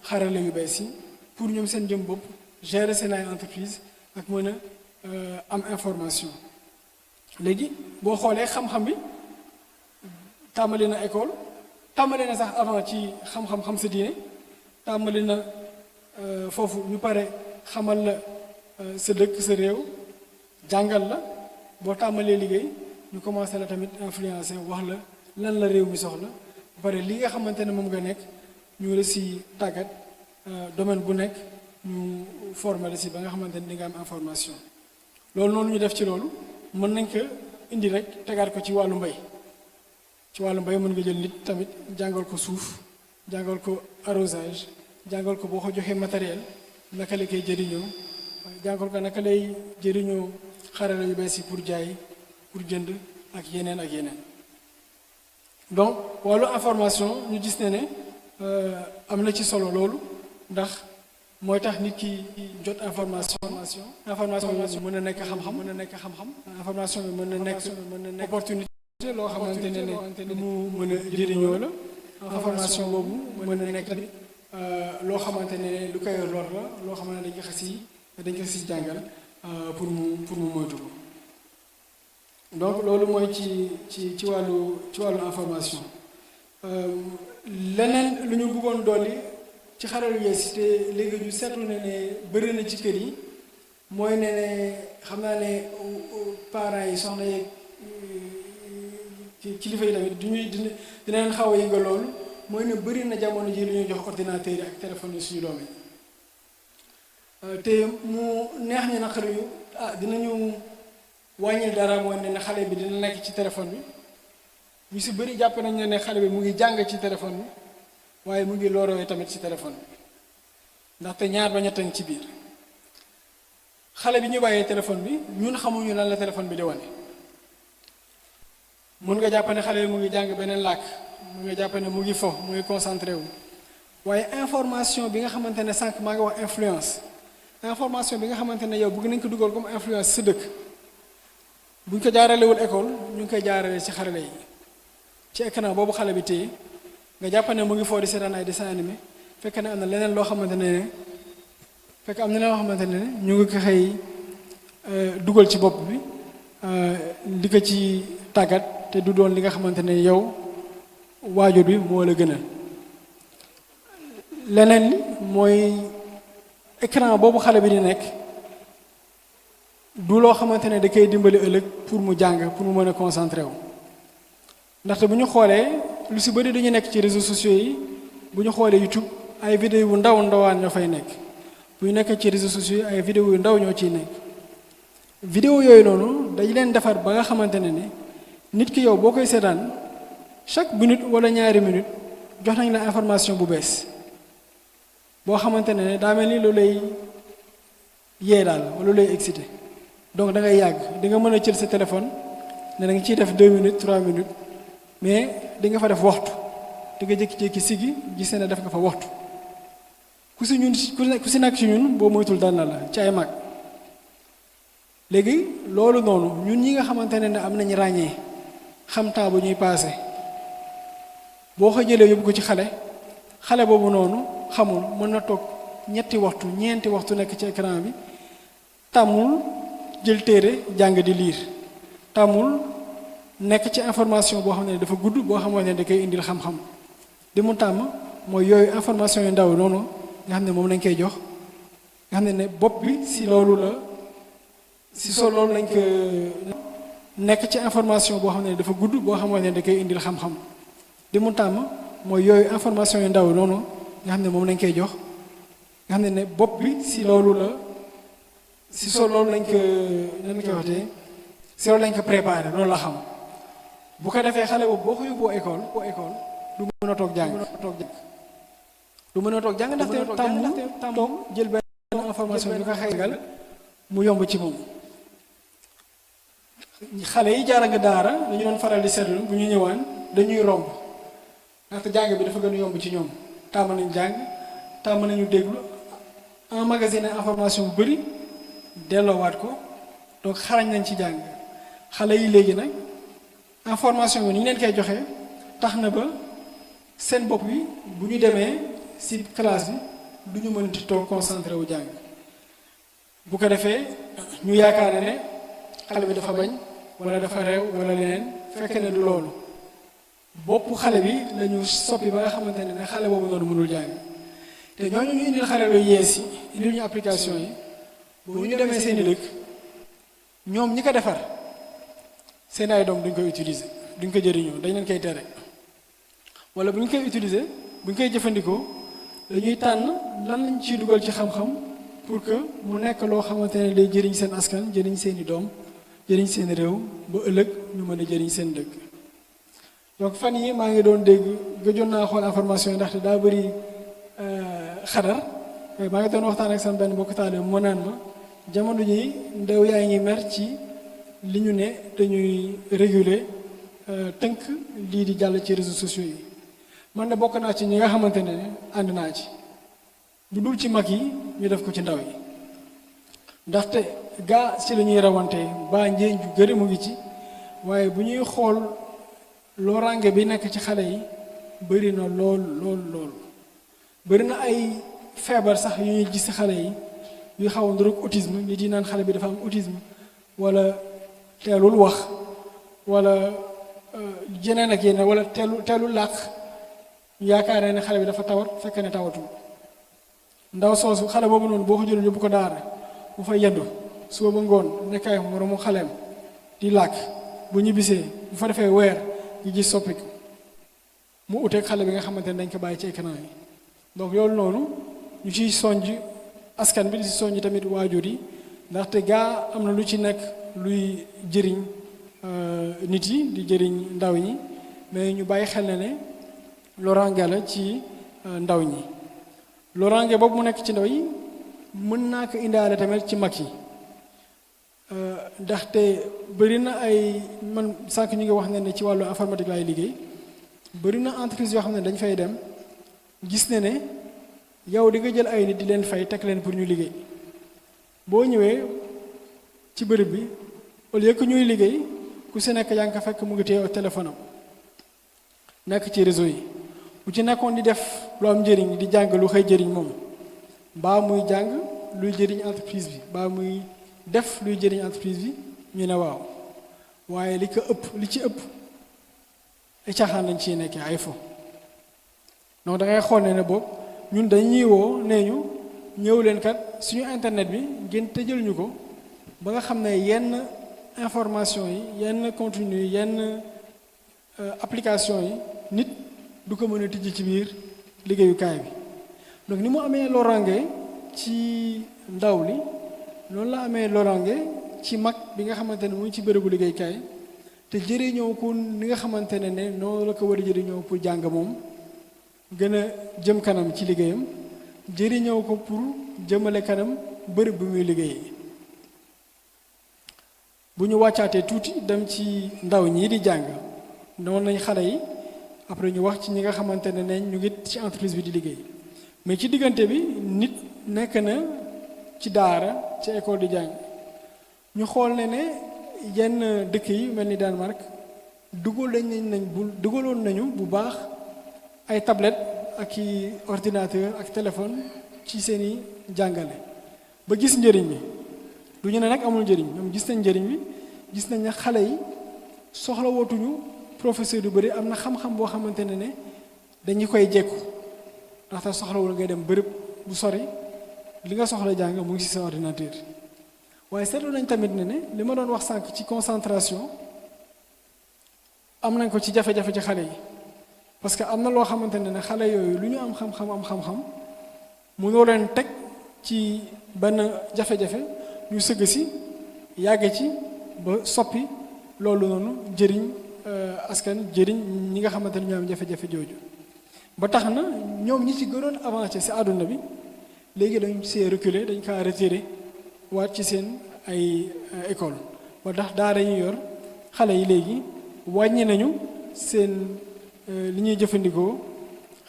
xarala yu bees yi pour ñoom seen jëm bopp gérer seen ay entreprise ak mën a am information léegi boo xoolee xam-xam bi tàmbali na école tàmbali na sax avant ci xam sa diine tàmbali na foofu ñu pare xamal la sa dëkk sa réew jàngal la boo tàmbalee liggéey ñu commencé la tamit influencer wax la lan la réew mi soxla ba pare li nga xamante ne moom nga nekk ñu la si tàggat domaine bu nekk ñu former la si ba nga xamante ne di nga am information loolu noonu ñu def ci loolu mën nañ ko indi rek tegaat ko ci wàllu mbay mën nga jël nit tamit jàngal ko suuf jàngal ko arrosage jàngal ko boo ko joxee matériel naka la koy jëriñoo jàngal ko naka lay jëriñoo xarala yu bees yi pour jaay pour jënd ak yeneen donc wàllu information ñu gis ne am na ci solo loolu ndax mooy tax nit ki jot information bi mën na nekk xam-xam information bi mën na nekk opportunité loo xamante ne mu mën a jëriñoo la information boobu mën na nekk tamit loo xamante ne lu koy lor la loo xamante ne dañ ko si jàngal pour mu moytu ko donc loolu mooy ci wàllu information leneen lu ñu bëggoon dolli ci xarala yu yees te léegi ñu seetlu ne bëri na ci kër yi mooy ne xam naa ne parents yi soxna yeeg kilifa yi tamit dina leen xaw a yëngal loolu mooy ne bëri na jamono ji lu ñuy jox ordinateur yi ak téléphone yi suñu doom yi te mu neex ñu naqar yu dinañu wàññil dara mooy ne xale bi dina nekk ci téléphone bi ñu si bëri jàpp nañ ne xale bi mu ngi jàng ci téléphone bi waaye mu ngi loorowee tamit ci téléphone bi ndaxte ñaar ba ñett ci biir xale bi ñu bàyyee téléphone bi ñun xamuñu lan la téléphone bi di wane mun nga jàpp ne xale bi mu ngi jàng beneen làkk mun nga jàpp ne mu ngi fo mu ngi concentré wu waaye information bi nga xamante ne sànq maa ngi wax influence information bi nga xamante ne yow bëgg nañ ko dugal comme influence sa dëkk bu ñu ko jaaralewul école ñu ngi koy jaarale ci xarale yi ci écran boobu xale bi téye nga jàpp ne mu ngi foo di seetaan ay dessin animé fekk ne am na leneen loo xamante ne ñu ngi ko xëy dugal ci bopp bi di ko ci tàggat te du doon li nga xamante ne yow waajur bi moo la gënal leneen li mooy écran boobu xale bi di nekk du loo xamante ne da koy dimbali ëllëg pour mu jàng pour mu mën a concentré wu ndaxte bu ñu xoolee lu si bëri dañu nekk ci réseaux sociaux yi bu ñu xoolee YouTube ay vidéo yu ndawaan ñoo fay nekk bu ñu nekkee ci réseaux sociaux yi ay vidéo yu ndaw ñoo ciy nekk vidéo yooyu noonu dañu leen defar ba nga xamante ne nit ki yow boo koy seetaan chaque minute wala ñaari minute jox nañ la information bu bees boo xamante ne daa mel ni lu lay yee daal wala lu lay excité donc da ngay yàgg di nga mën a jël sa téléphone ne da nga ciy def 2 minutes 3 minutes mais di nga fa def waxtu di nga jékki-jékki sigi gis ne def nga fa waxtu ku si nekk ci ñun boo moytul dal na la ci ay mag léegi loolu noonu ñun ñi nga xamante ne am nañ ràññee xam temps bu ñuy passé boo ko jëlee yóbbu ko ci xale boobu noonu xamul mën na toog ñeenti waxtu nekk ci écran bi tàmmul jël téere jàng di liir tàmmul nekk ci information boo xam ne dafa gudd boo xamante ne da koy indil xam-xam di mu tàmm mooy yooyu information yu ndaw noonu nga xam ne moom lañ koy jox nga xam ne bopp bi si loolu lañ ko nekk ci information boo xam ne dafa gudd boo xamante ne da koy indil xam-xam di mu tàmm mooy yooyu information yu ndaw noonu nga xam ne moom lañ koy jox nga xam ne bopp bi si loolu si so loolu lañ ko nan koy waxtee si loolu lañ ko préparé loolu la xam bu ko defee xale boobu boo ko yóbboo école du mën a toog jàng du mën a toog jàng ndaxte tàmm toog jël benn information ñu ko xaygal mu yomb ci moom xale yi jaar nga daara dañu doon faral di seetlu bu ñu ñëwaan dañuy romb ndaxte jàng bi dafa gën a yomb ci ñoom tàmm nañu jàng tàmm nañu déglu emmagasiner information bu bëri delloowaat ko donc xarañ nañ ci jàng xale yi léegi nag information bi ni ñu leen koy joxee tax na ba seen bopp bi bu ñu demee ci classe bi du ñu mën di toog concentré wu jàng bu ko defee ñu yaakaar ne xale bi dafa bañ wala dafa réew wala leneen fekk ne du loolu boppu xale bi lañu soppi ba nga xamante ne xale boobu noonu mënul jàng te ñooñu ñu indil xale lu yees yi indil ñu application yi bu ñu demee seeni dëkk ñoom ñi ko defar seen ay doom duñ koy utiliser duñ ko jëriñoo dañ leen koy tere wala bu ñu koy utiliser bu ñu koy jëfandikoo dañuy tànn lan lañ ciy dugal ci xam-xam pour que mu nekk loo xamante ne day jëriñ seen askan jëriñ seeni doom jëriñ seen réew ba ëllëg ñu mën a jëriñ seen dëkk donc fan yi maa ngi doon dégg gëjoon naa xool information yi ndaxte daa bëri xadar maa ngi doon waxtaan ak sama benn mbokk taale mu naan ma jamono ji ndaw yaa ngi mer ci li ñu ne dañuy réguler tënk lii di jàll ci réseaux sociaux yi man de bokk naa ci ñi nga xamante ne ànd naa ci bu dul ci mag yi ñu def ko ci ndaw yi ndaxte gaa ci la ñuy rawante baa njëriñ ju gëri mu ngi ci waaye bu ñuy xool loorange bi nekk ci xale yi bëri na lool bëri na ay feebar sax yu ñuy gis ci xale yi yu xaw a nduroog autisme nit yi naan xale bi dafa am autisme wala teelul wax wala yeneen ak yeneen wala teelul làq yaakaar ne xale bi dafa tawat fekk ne tawatul ndaw soosu xale boobu noonu boo ko jëloon yóbbu ko daara mu fay yendu suba ba ngoon nekkaay moroomu xaleem di làkk bu ñibbisee bu fa defee weer gi gis soppiku mu uteeg xale bi nga xamante ne dañ ko bàyyi ci écran yi donc loolu noonu ñu ciy sonj askan bi di si sonj tamit waajur yi ndaxte gaa am na lu ci nekk luy jëriñ nit yi di jëriñ ndaw ñi mais ñu bàyyi xel ne loraange la ci ndaw ñi loraange boobu mu nekk ci ndaw yi mën naa ko indaale tamit ci mag yi ndaxte bëri na ay man sànq ñu ngi wax ne ci wàllu informatique laay liggéey bëri na entreprise yoo xam ne dañ fay dem gis ne yow di nga jël ay nit di leen fay teg leen pour ñu liggéey boo ñëwee ci bërëb bi au lieu que ñuy liggéey ku si nekk yaa ngi ko fekk mu ngi téye téléphone am nekk ci réseau yi bu ci nekkoon di def lu am njëriñ di jàng lu xëy jëriñ moom mbaa muy jàng luy jëriñ entreprise bi mbaa muy def luy jëriñ entreprise bi ñu ne waaw waaye li ci ëpp ay caaxaan lañ ciy nekkee ay fo donc da ngay xool ne boobu ñun dañuy woo nee ñu ñëw leen kat suñu internet bi ngeen tëjal ñu ko ba nga xam ne yenn information yi yenn contenu yi yenn application yi nit du ko mën a tijji ci biir liggéeyukaay bi donc ni mu amee lorange ci ndaw li noonu la amee lorange ci mag bi nga xamante ne mu ngi ci bërëbu liggéeykaay te jëriñoo ko ni nga xamante ne noonu la ko war a jëriñoo pour jàng moom gën a jëm kanam ci liggéeyam jëriñoo ko pour jëmale kanam bërëb bi muy liggéeyee bu ñu wàccaatee tuuti dem ci ndaw ñii di jàng noonu nañ xale yi après ñu wax ci ñi nga xamante ne ñu ngi ci entreprise bi di liggéey mais ci diggante bi nit nekk na ci daara ci école di jàng ñu xool ne yenn dëkk yi mel ni Danemark dugaloon nañu bu baax ay tablette ak i ordinateur ak téléphone ci seeni jàngale ba gis njëriñ bi du ñu ne nag amul njëriñ ñoom gis nañ njëriñ bi gis nañ ne xale yi soxla wootuñu professeur yu bëri am na xam-xam boo xamante ne dañu koy jekku ndaxte soxlawul ngay dem bërëb bu sori li nga soxla jàng mu ngi ci sa ordinateur waaye seetlu nañ tamit ne li ma doon wax sànq ci concentration am nañ ko ci jafe-jafe ci xale yi parce que am na loo xamante ne xale yooyu lu ñu am xam-xam mënoo leen teg ci benn jafe-jafe ñu sëgg si yàgg ci ba soppi loolu noonu jëriñ askan jëriñ ñi nga xamante ne ñoo am jafe-jafe jooju ba tax na ñoom ñi ci gënoon avancé si àdduna bi léegi dañ see reculer dañ kaa retiré waat ci seen ay école ba tax daara ñu yor xale yi léegi wàññi nañu seen li ñuy jëfandikoo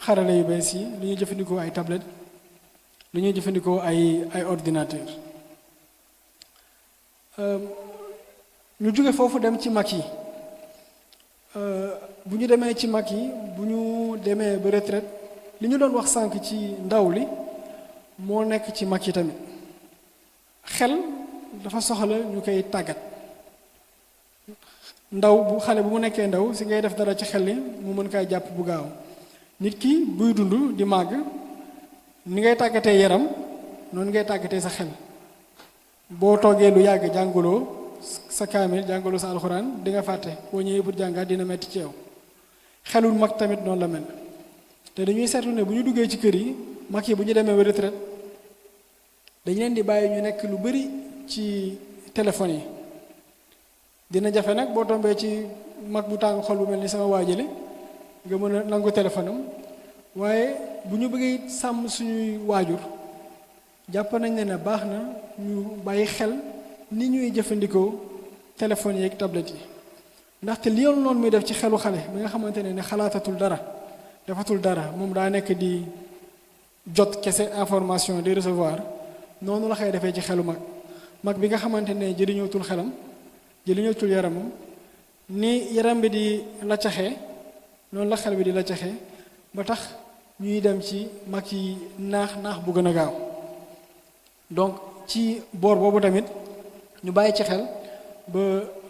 xarala yu bees yi li ñuy jëfandikoo ay tablette li ñuy jëfandikoo ay ordinateur ñu jóge foofu dem ci mag yi bu ñu demee ci mag yi bu ñu demee ba retraite li ñu doon wax sànq ci ndaw li moo nekk ci mag yi tamit xel dafa soxla ñu koy tàggat ndaw bu xale bu mu nekkee ndaw si ngay def dara ci xel li mu mën kaa jàpp bu gaaw nit ki buy dund di màgg ni ngay tàggatee yaram noonu ngay tàggatee sa xel boo toogee lu yàgg jànguloo sa kaamil jànguloo sa alxuraan di nga fàtte boo ñëwee pour jàngaat dina metti ci yow xelul mag tamit noonu la mel te dañuy seetlu ne bu ñu duggee ci kër yi mag yi bu ñu demee ba retraite dañu leen di bàyyi ñu nekk lu bari ci téléphone yi dina jafe nag boo tombee ci mag bu tàng xol bu mel ni sama waajale nga mën a nangu téléphone am waaye bu ñu bëggee sàmm suñuy waajur jàpp nañ ne baax na ñu bàyyi xel ni ñuy jëfandikoo téléphone yi ak tablette yi ndaxte li yoon noonu muy def ci xelu xale bi nga xamante ne xalaatatul dara defatul dara moom daa nekk di jot kese information di recevoir noonu la xëy defee ci xelu mag bi nga xamante ne jëriñootul xelam jëriñootul yaramam ni yaram bi di laccaxee noonu la xel bi di laccaxee ba tax ñuy dem ci mag yi naax bu gën a gaaw donc ci boor boobu tamit ñu bàyyi ci xel ba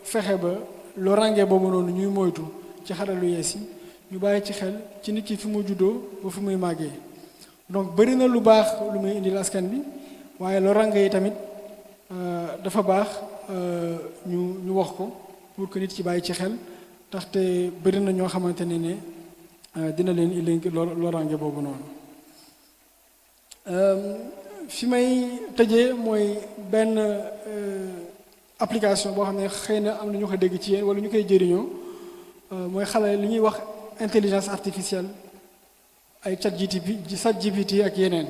fexe ba loraange boobu noonu ñuy moytu ci xaralu yees yi ñu bàyyi ci xel ci nit ki fi mu juddoo ba fi muy màggee donc bëri na lu baax lu muy indil askan bi waaye loraange yi tamit dafa baax ñu wax ko pour que nit ci bàyyi ci xel ndaxte bëri na ñoo xamante ne dina leen indil loraange boobu noonu fi may tëjee mooy benn application boo xam ne xëy na am na ñu ko dégg ci yéen wala ñu koy jëriñoo mooy xale li ñuy wax intelligence artificielle ay ChatGPT ak yeneen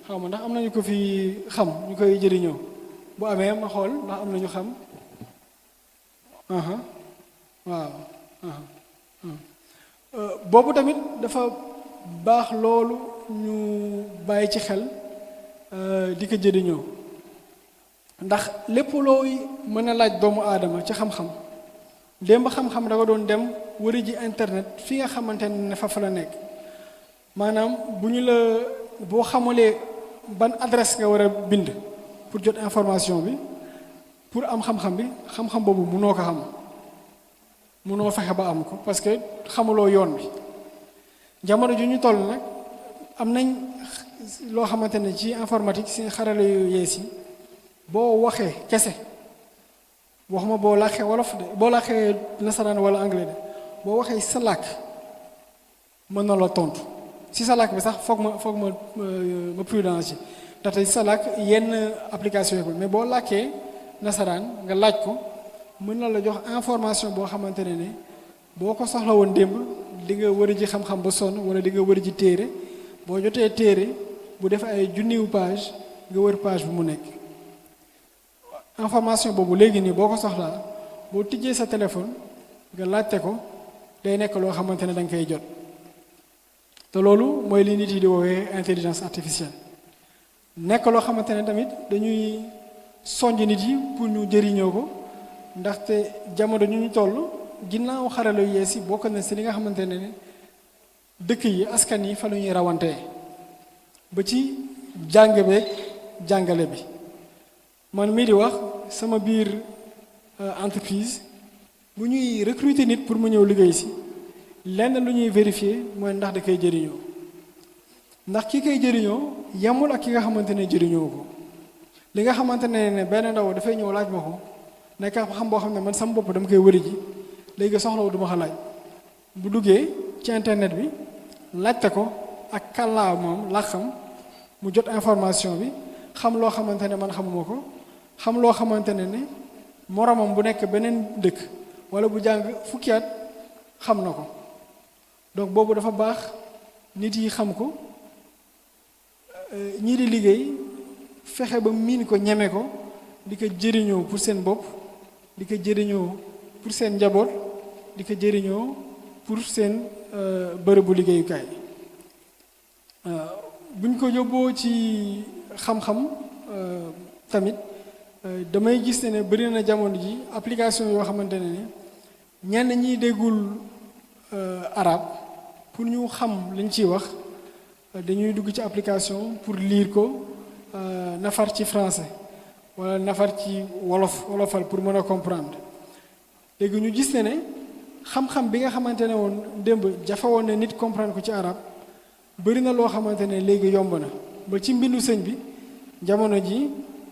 xaw ma ndax am nañu ko fi xam ñu koy jëriñoo bu amee ma xool ndax am nañu xam waaw boobu tamit dafa baax loolu ñu bàyyi ci xel di ko jëriñoo ndax lépp looy mën a laaj doomu aadama ci xam-xam démb xam-xam da nga doon dem wari ji internet fi nga xamante ne fa la nekk maanaam bu ñu la boo xamulee ban adresse nga war a bind pour jot information bi pour am xam-xam bi xam-xam boobu mënoo ko xam mënoo fexe ba am ko parce que xamuloo yoon bi jamono ju ñu toll nag am nañ loo xamante ne ci informatique si xarala yu yees yi boo waxee kese waxuma boo làkkee wolof de boo làkkee nasaraan wala anglais de boo waxee sa làkk mën na la tontu si sa làkk bi sax foog ma prudence yi ndaxte si sa làkk yenn application yi mais boo làkkee nasaraan nga laaj ko mën na la jox information boo xamante ne boo ko soxla woon démb di nga wër ji xam-xam ba sonn wala di nga wër ji téere boo jotee téere bu def ay junniwu page nga wër page bu mu nekk information boobu léegi nii boo ko soxlaa boo tijjee sa téléphone nga laajte ko day nekk loo xamante ne da nga koy jot te loolu mooy li nit yi di woowee intelligence artificielle nekk loo xamante ne tamit dañuy sonj nit yi pour ñu jëriñoo ko ndaxte jamono ñu toll ginnaaw xarala yu yees yi bokk na si li nga xamante ne dëkk yi askan yi fa la ñuy rawantee ba ci jàng beeg jàngale bi man mii di wax sama biir entreprise bu ñuy recruter nit pour mu ñëw liggéey si lenn lu ñuy vérifier mooy ndax da koy jëriñoo ndax ki koy jëriñoo yemul ak ki nga xamante ne jëriñoo ko li nga xamante ne benn ndaw dafay ñëw laaj ma ko nekk xam boo xam ne man sama bopp dama koy wëri ji léegi soxlawu duma ko laaj bu duggee ci internet bi laajte ko ak kàllaa moom laa xam mu jot information bi xam loo xamante ne man xamuma ko xam loo xamante ne moromam bu nekk beneen dëkk wala bu jàng fukki at xam na ko donc boobu dafa baax nit yi xam ko ñii di liggéey fexe ba miin ko ñeme ko di ko jëriñoo pour seen bopp di ko jëriñoo pour seen njaboot di ko jëriñoo pour seen bërëbu liggéeyukaay buñ ko yóbboo ci xam-xam tamit damay gis ne bëri na jamono ji application yoo xamante ne ñenn ñiy déggul arabe pour ñu xam liñ ciy wax dañuy dugg ci application pour lire ko nafar ci français wala nafar ci wolofal pour mën a comprendre léegi ñu gis ne xam-xam bi nga xamante ne woon démb jafe woon ne nit comprendre ko ci arabe bëri na loo xamante ne léegi yomb na ba ci mbindu sëñ bi jamono ji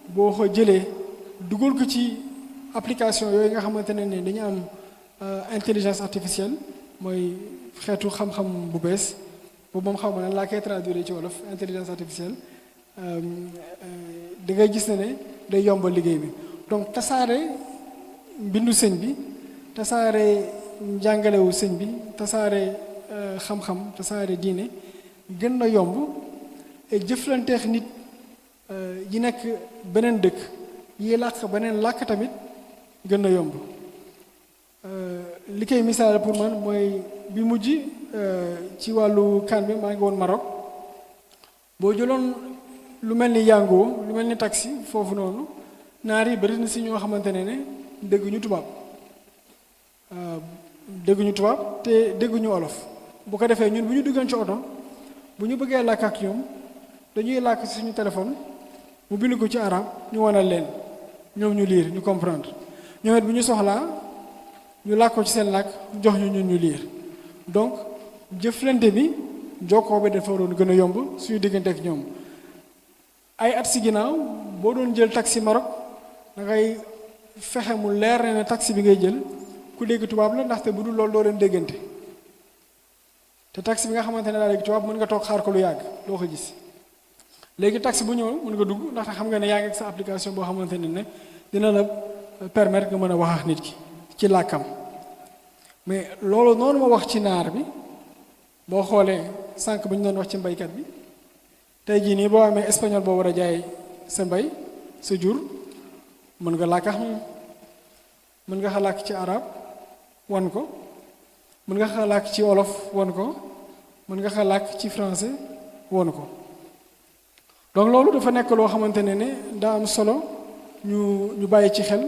boo ko jëlee dugal ko ci application yooyu nga xamante ne dañu am intelligence artificielle mooy xeetu xam-xam bu bees boobu moom xaw ma nan laa koy traduire ci wolof intelligence artificielle da ngay gis ne day yombal liggéey bi donc tasaare mbindu sëñ bi tasaare njàngalewu sëñ bi tasaare xam-xam tasaare diine gën na yomb et jëflanteex nit yi nekk beneen dëkk yi làkk beneen làkk tamit gën na yomb li koy misaal pour man mooy bi mujj ci wàllu kan bi maa ngi woon Maroc boo jëloon lu mel ni Yango lu mel ni taxi foofu noonu naar yi bari na si ñoo xamante ne dégguñu tubaab dégguñu tubaab te dégguñu olof bu ko defee ñun bu ñu duggoon ci oto bu ñu bëggee làkk ak ñoom dañuy làkk ci suñu téléphone mu bind ko ci arab ñu wanal leen ñoom ñu lire ñu comprendre ñoom it bu ñu soxlaa ñu làkk ko ci seen làkk jox ñu ñun ñu lire donc jëflante bi jokkoo bi dafa waroon gën a yomb suñu diggante ak ñoom ay at si ginnaaw boo doon jël taxi Maroc da ngay fexe mu leer ne taxi bi ngay jël ku dégg tubaab la ndaxte bu dul loolu doo leen déggante te taxi bi nga xamante ne daa dégg tubaab mën nga toog xaar ko lu yàgg doo ko gis léegi taxi bu ñëw mën nga dugg ndaxte xam nga ne yaa ngi ak sa application boo xamante ne dina la permettre nga mën a wax ak nit ki ci làkkam mais loolu noonu ma wax ci naar bi boo xoolee sànq bi ñu doon wax ci mbaykat bi tey jii nii boo amee espagnol boo war a jaay sa mbay sa jur mën nga làkk ak moom mën nga xa làkk ci arab wan ko mën nga xa làkk ci wolof wan ko mën nga xa làkk ci français wan ko donc loolu dafa nekk loo xamante ne daa am solo ñu bàyyi ci xel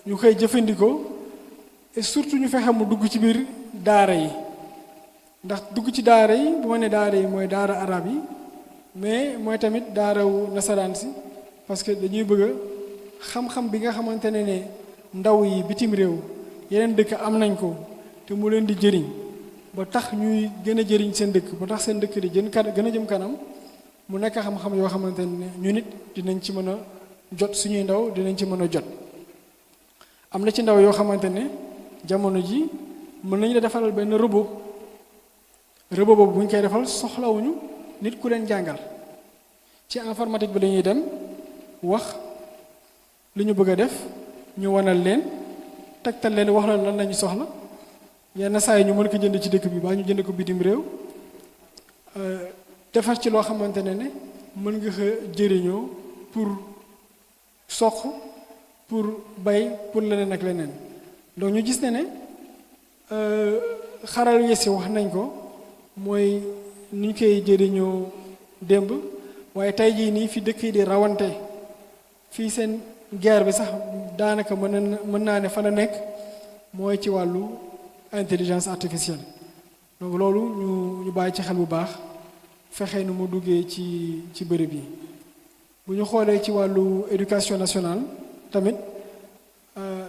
ñu koy jëfandikoo et surtout ñu fexe mu dugg ci biir daara yi ndax dugg ci daara yi bu ma ne daara yi mooy daara arab yi mais mooy tamit daarawu nasaraan si parce que dañuy bëgg xam-xam bi nga xamante ne ndaw yi bitim réew yeneen dëkk am nañ ko te mu leen di jëriñ ba tax ñuy gën a jëriñ seen dëkk ba tax seen dëkk di gën a jëm kanam mu nekk xam-xam yoo xamante ne ñu nit dinañ ci mën a jot suñuy ndaw dinañ ci mën a jot am na ci ndaw yoo xamante ne jamono ji mën nañu la defaral benn robot boobu bu ñu koy defal soxlawuñu nit ku leen jàngal ci informatique bi lañuy dem wax li ñu bëgg a def ñu wanal leen tegtal leen wax la lan lañu soxla yenn saa yi ñu mën ko jënd ci dëkk bi baa ñu jënd ko bitim réew defar ci loo xamante ne mën nga ko jëriñoo pour soq pour bay pour leneen ak leneen donc ñu gis ne xaral yesi wax nañ ko mooy ni ñu koy jëriñoo démb waaye tey jii nii fi dëkk yi di rawante fii seen guerre bi sax daanaka mën naa ne fa la nekk mooy ci wàllu intelligence artificielle donc loolu ñu bàyyi ci xel bu baax fexe nu mu duggee ci bërëb yi bu ñu xoolee ci wàllu éducation nationale tamit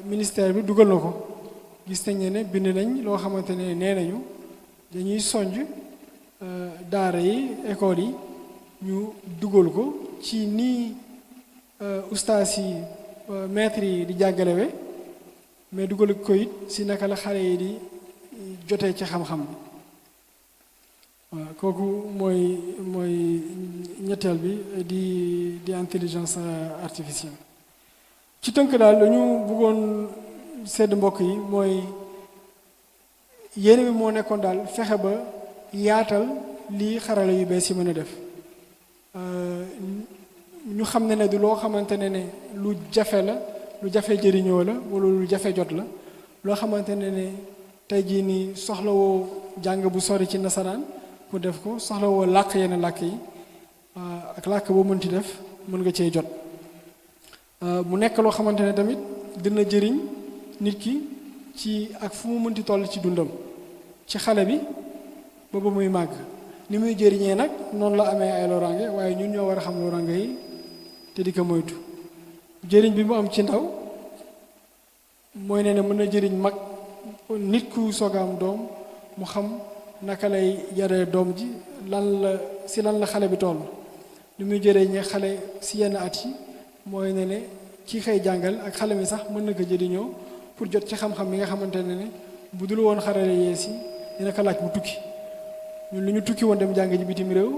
ministère bi dugal na ko gis nañ ne bind nañ loo xamante ne nee nañu dañuy sonj daara yi école yi ñu dugal ko ci nii ustaas yi maître yi di jàngalewe mais dugal ko it si naka la xale yi di jotee ci xam-xam bi waaw kooku mooy ñetteel bi di intelligence artificielle. ci tënk daal dañu bëggoon sedd mbokk yi mooy yéene bi moo nekkoon daal fexe ba yaatal lii xarala yu bees yi mën a def ñu xam ne du loo xamante ne lu jafe la lu jafe jëriñoo la wala lu jafe jot la loo xamante ne tey jii nii soxlawoo jàng bu sori ci nasaraan pour def ko soxlawoo làkk yenn làkk yi ak làkk boo mënti def mën nga cee jot mu nekk loo xamante ne tamit dina jëriñ nit ki ci ak fu mu mënti toll ci dundam ci xale bi ba muy màgg ni muy jëriñee nag noonu la amee ay loraange waaye ñun ñoo war a xam loraange yi te di ko moytu jëriñ bi mu am ci ndaw mooy ne mën na jëriñ mag nit ku soog a am doom mu xam naka lay yaree doom ji lan la xale bi toll li muy jëriñee xale si yenn at yi mooy ne ki xëy jàngal ak xale mi sax mën na ko jëriñoo pour jot ci xam-xam bi nga xamante ne bu dul woon xarale yees yi dina ko laaj mu tukki ñun lu ñu tukki woon dem jàng ji bitim réew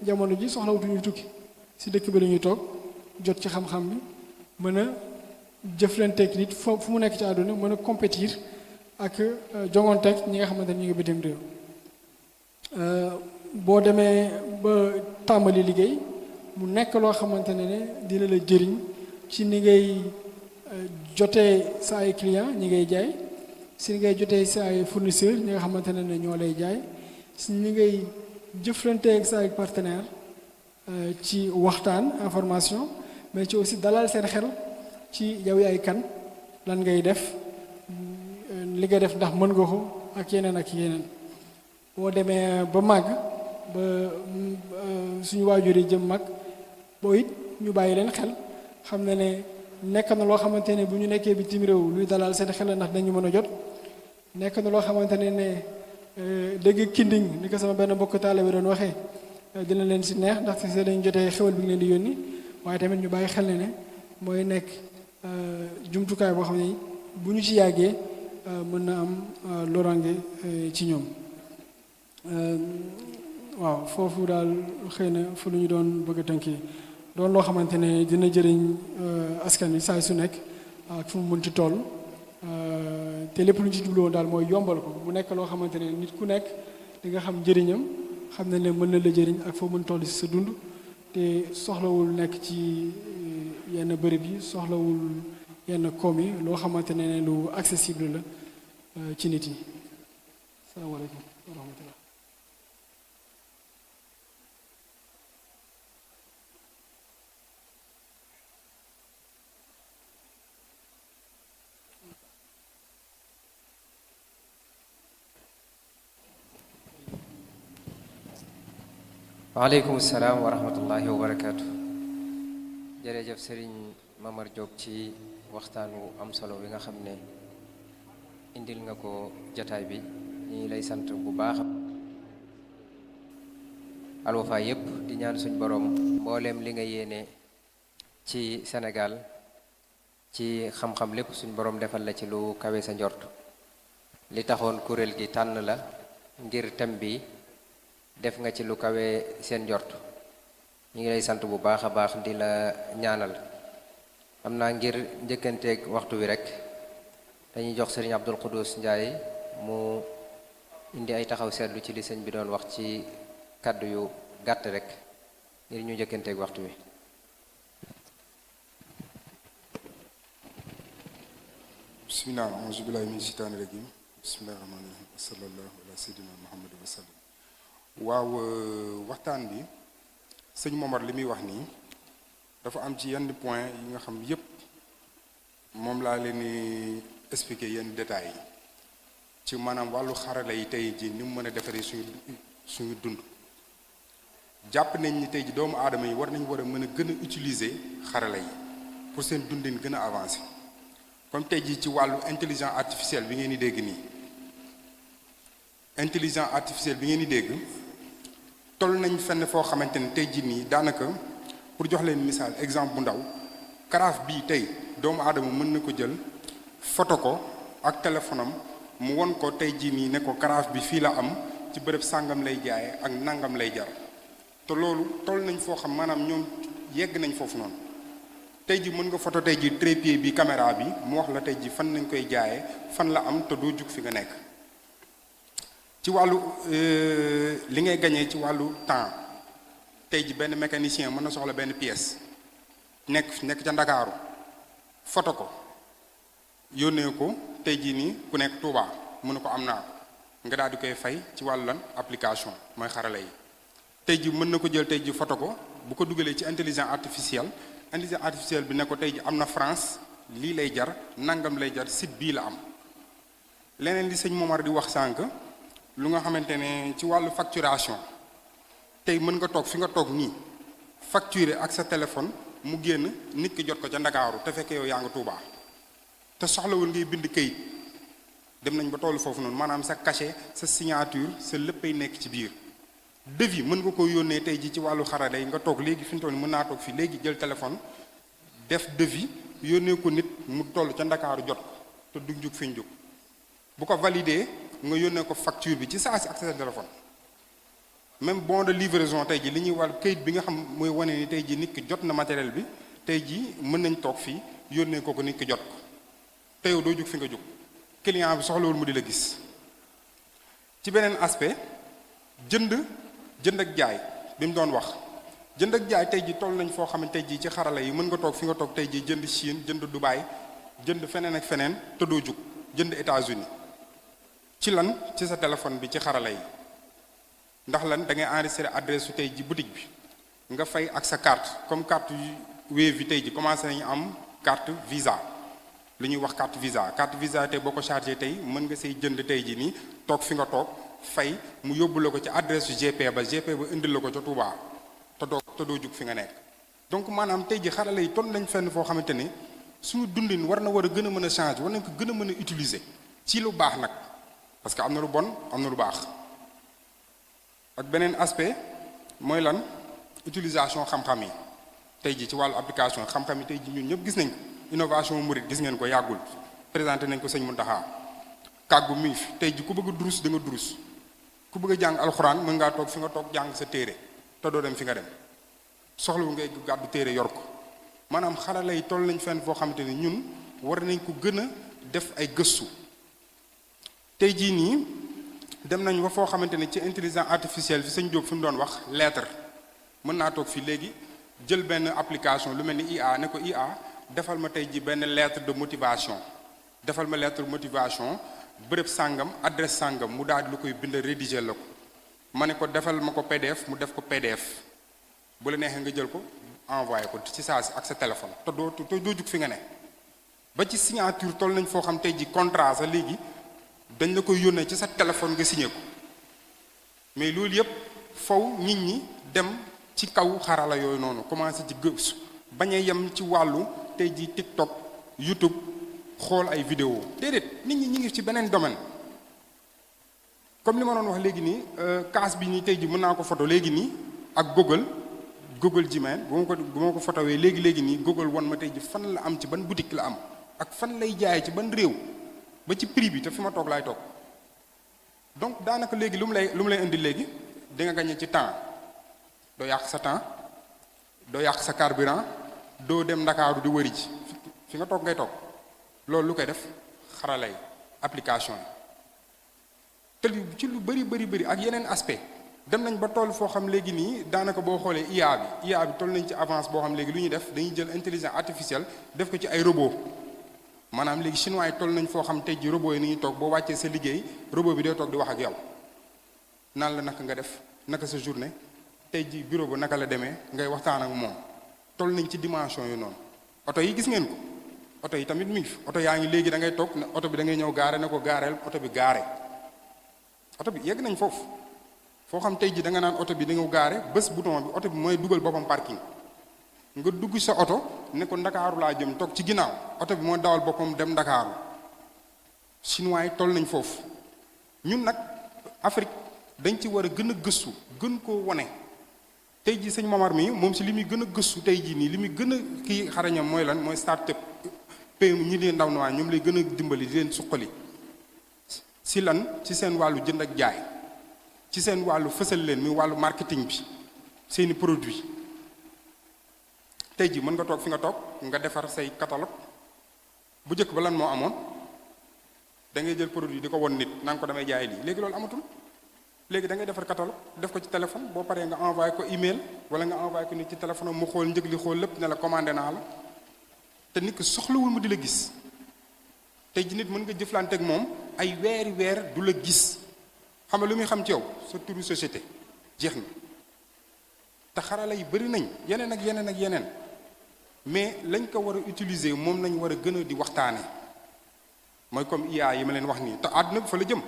jamono ji soxlawutuñu tukki si dëkk bi la ñuy toog jot ci xam-xam bi mën a jëflanteeg nit fu mu nekk ci àdduna mën a compétir ak jongonteeg ñi nga xamante ne ñu ngi bitim réew boo demee ba tàmbali liggéey mu nekk loo xamante ne dina la jëriñ ci ni ngay jotee sa ay client ñi ngay jaay si ni ngay jotee sa ay fournisseur ñi nga xamante ne ñoo lay jaay si ñi ngay jëflanteeg sa ay partenaire ci waxtaan information mais ci aussi dalal seen xel ci yow yaay kan lan ngay def li ngay def ndax mën nga ko ak yeneen boo demee ba màgg ba suñu waajur yi jëm mag boo it ñu bàyyi leen xel xam ne nekk na loo xamante ne bu ñu nekkee bitim réew luy dalal seen xel ndax dañu mën a jot nekk na loo xamante ne dégg kinding ni ko sama benn mbokk taale bi doon waxee dina leen si neex ndax si dañu jotee xewal bi ngi leen di yónni waaye tamit ñu bàyyi xel ne mooy nekk jumtukaay boo xam ne bu ñu ci yàggee mën na am lorange ci ñoom waaw foofu daal xëy na fu lu ñu doon bëgg a tënkee doon loo xamante ne dina jëriñ askan wi saa su nekk ak fu mu mënti toll te lépp lu ñu ci jublu woon daal mooy yombal ko bu nekk loo xamante ne nit ku nekk di nga xam njëriñam xam ne mën na la jëriñ ak foo mën toll si sa dund te soxlawul nekk ci yenn bërëb yi soxlawul yenn koom yi loo xamante ne lu accessible la ci nit yi salaamaaleykum wa rahmatullah waaleykum salaam wa rahmatullahi wa barakaatu. jërëjëf Serigne Mamar Diop ci waxtaan wu am solo bi nga xam ne indil nga ko jataay bi ñu ngi lay sant bu baax. Al Wafa yépp di ñaan suñ borom mbooleem li nga yéene ci Sénégal ci xam-xam lépp suñ borom defal la ci lu kawe sa njort. li taxoon kuréel gi tànn la ngir thème bi def nga ci lu kawe seen njort ñu ngi lay sant bu baax a baax di la ñaanal. am naa ngir njëkkanteeg waxtu wi rek dañuy jox sëriñ Abdul Quddus Njaay mu indi ay taxaw seetlu ci li sëñ bi doon wax ci kàddu yu gàtt rek ngir ñu njëkkanteeg waxtu wi. bismillah auzu billahi min shaytaani rajim bismillahi rahmaani rahim sallallahu ala sayyidina muhammad wa sallam. waaw waxtaan bi sëñ Momar li muy wax nii dafa am ci yenn point yi nga xam yépp moom laa leen di expliquer yenn détails yi ci maanaam wàllu xarala yi tey ji ni mu mën a defaree suñu dund. jàpp nañ ni tey ji doomu aadama yi war a mën a gën a utiliser xarala yi pour seen dundin gën a avancer comme tey ji ci wàllu intelligence artificielle bi ngeen di dégg nii. intelligence artificielle bi ngeen di dégg toll nañ fenn foo xamante ne tey jii nii daanaka pour jox leen misaal exemple bu ndaw karaaf bii tey doomu aadama mën na ko jël photo ko ak téléphone am mu won ko tey jii nii ne ko karaaf bi fii la am ci bërëb sàngam lay jaaye ak nangam lay jar te loolu toll nañ foo xam maanaam ñoom yegg nañ foofu noonu tey ji mën nga photo tey ji trépied bi caméra bi mu wax la tey ji fan nañ koy jaayee fan la am te doo jug fi nga nekk ci wàllu li ngay gañee ci wàllu temps tey ji benn mécanicien mën na soxla benn pièce nekk ca Ndakaaru photo ko yónnee ko tey jii nii ku nekk Touba mu ne ko am naa ko nga daal di koy fay ci wàllu lan application mooy xarala yi tey ji mën na ko jël tey ji photo ko bu ko dugalee ci intelligence artificielle bi ne ko tey ji am na France lii lay jar nangam lay jar site bii la am leneen li sëñ Momar di wax sànq lu nga xamante ne ci wàllu facturation tey mën nga toog fi nga toog nii facturer ak sa téléphone mu génn nit ki jot ko ca Ndakaaru te fekk yow yaa nga Touba te soxlawul ngay bind kayit dem nañ ba tollu foofu noonu maanaam sa cachet sa signature sa léppay nekk ci biir devis mën nga ko yónnee tey ji ci wàllu xarala yi nga toog léegi fi mu toll mën naa toog fii léegi jël téléphone def devis yónnee ko nit mu toll ca Ndakaaru jot ko te du jug fi ñu jug bu ko validé nga yónnee ko facture bi ci saa si ak sa téléphone même bon de livraison tey ji li ñuy wàll kayit bi nga xam mooy wane ni tey ji nit ki jot na matériel bi tey ji mën nañ toog fii yónnee ko nit ki jot ko te yow doo jug fi nga jug client bi soxlawul mu di la gis ci beneen aspect jënd ak jaay bi mu doon wax jënd ak jaay tey ji toll nañ foo xam ne tey ji ci xarala yi mën nga toog fi nga toog tey ji jënd Chine jënd Dubaï jënd feneen ak feneen te doo jug jënd États-Unis ci lan ci sa téléphone bi ci xarala yi ndax lan da ngay enregistrer adresse su tey ji boutique bi nga fay ak sa carte comme carte Wave bi tey ji commencé nañu am carte Visa li ñuy wax carte Visa tey boo ko chargé tey mën nga say jënd tey ji nii toog fi nga toog fay mu yóbbu la ko ci adresse su GP ba indil la ko ca Touba te doo jug fi nga nekk donc maanaam tey ji xarala yi ton nañ fenn foo xamante ni suñu dundin war a gën a mën a changer war nañ ko gën a mën a utiliser ci lu baax nag parce que am na lu bon am na lu baax ak beneen aspect mooy lan utilisation xam-xam yi tey ji ci wàllu application xam-xam yi tey ji ñun ñëpp gis nañ ko innovation murid gis ngeen ko yàggul présenté nañ ko sëñ Muntaxa kàggu mi fi tey ji ku bëgg a durus da nga durus ku bëgg a jàng alxuraan mën ngaa toog fi nga toog jàng sa téere te doo dem fi nga dem soxlawu ngay gàddu téere yor ko maanaam xarala yi toll nañ fenn foo xamante ni ñun war nañ ko gën a def ay gëstu tey jii nii dem nañ ba foo xamante ni ci intelligence artificielle fi sëñ Diop fi mu doon wax lettre mën naa toog fii léegi jël benn application lu mel ni IA ne ko IA defal ma tey ji benn lettre de motivation bërëb sàngam adresse sàngam mu daal di lu koy bind rédiger la ko ma ne ko defal ma ko PDF mu def ko PDF bu la neexee nga jël ko envoyé ko ci saa si ak sa téléphone te doo jug fi nga ne ba ci signature toll nañ foo xam tey ji contrat sa léegi dañ la koy yónnee ci sa téléphone nga signé ko mais loolu yëpp faw nit ñi dem ci kaw xarala yooyu noonu commencé ci gëstu bañ a yem ci wàllu tey ji TikTok YouTube xool ay vidéo déedéet nit ñi ngi ci beneen domaine comme li ma doon wax léegi nii kaas bi nii tey ji mën naa ko photo léegi nii ak Google Gmail bu ma ko photowee léegi nii Google wan ma tey ji fan la am ci ban boutique la am ak fan lay jaay ci ban réew ba ci prix bi te fi ma toog laay toog donc daanaka léegi lu mu lay indi léegi di nga gagné ci temps doo yàq sa temps doo yàq sa carburant doo dem Ndakaaru di wëri ji fi nga toog ngay toog loolu lu koy def xarala yi application yi te ci lu bëri ak yeneen aspect dem nañ ba toll foo xam léegi nii daanaka boo xoolee IA bi toll nañ ci avance boo xam léegi lu ñuy def dañuy jël intelligence artificielle def ko ci ay robot maanaam léegi chinois yi toll nañ foo xam tey ji robot yi ni ñuy toog boo wàccee sa liggéey robot bi day toog di wax ak yow naan la naka nga def naka sa journée tey ji bureau ba naka la demee ngay waxtaan ak moom toll nañ ci dimension yu noonu oto yi gis ngeen ko oto yi tamit mi ngi fi oto yaa ngi léegi da ngay toog ne oto bi da ngay ñëw gaare ne ko gaareel oto bi gaare oto bi yegg nañ foofu foo xam tey ji da nga naan oto bi da nga gaare bés bouton bi oto bi mooy dugal boppam parking nga dugg sa oto ne ko Ndakaaru laa jëm toog ci ginnaaw oto bi moo dawal boppam dem Ndakaaru chinois yi toll nañ foofu ñun nag Afrique dañ ci war a gën a gëstu gën koo wane tey ji sëñ Momar mi moom si li muy gën a gëstu tey jii nii li muy gën a kii xarañam mooy lan mooy start-up PME ñi leen ndaw na waa ñoom lay gën a dimbali di leen suqali si lan ci seen wàllu jënd ak jaay ci seen wàllu fësal leen muy wàllu marketing bi seeni produit tey ji mën nga toog fi nga toog nga defar say catalogue bu njëkk ba lan moo amoon da ngay jël produit di ko won nit naan ko damay jaay lii léegi loolu amatul léegi da ngay defar catalogue def ko ci téléphone boo paree nga envoyé ko email wala nga envoyé ko nit ci téléphone mu xool njëg li xool lépp ne la commandé naa la te nit ki soxlawul mu di la gis tey ji nit mën nga jëflante ak moom ay weeri weer du la gis xam nga lu muy xam ci yow sa turu société jeex na te xarala yi bëri nañ yeneen ak yeneen ak yeneen mais lañ ko war a utiliser moom lañ war a gën a di waxtaane mooy comme IA yi ma leen wax nii te àdduna bi fa la jëm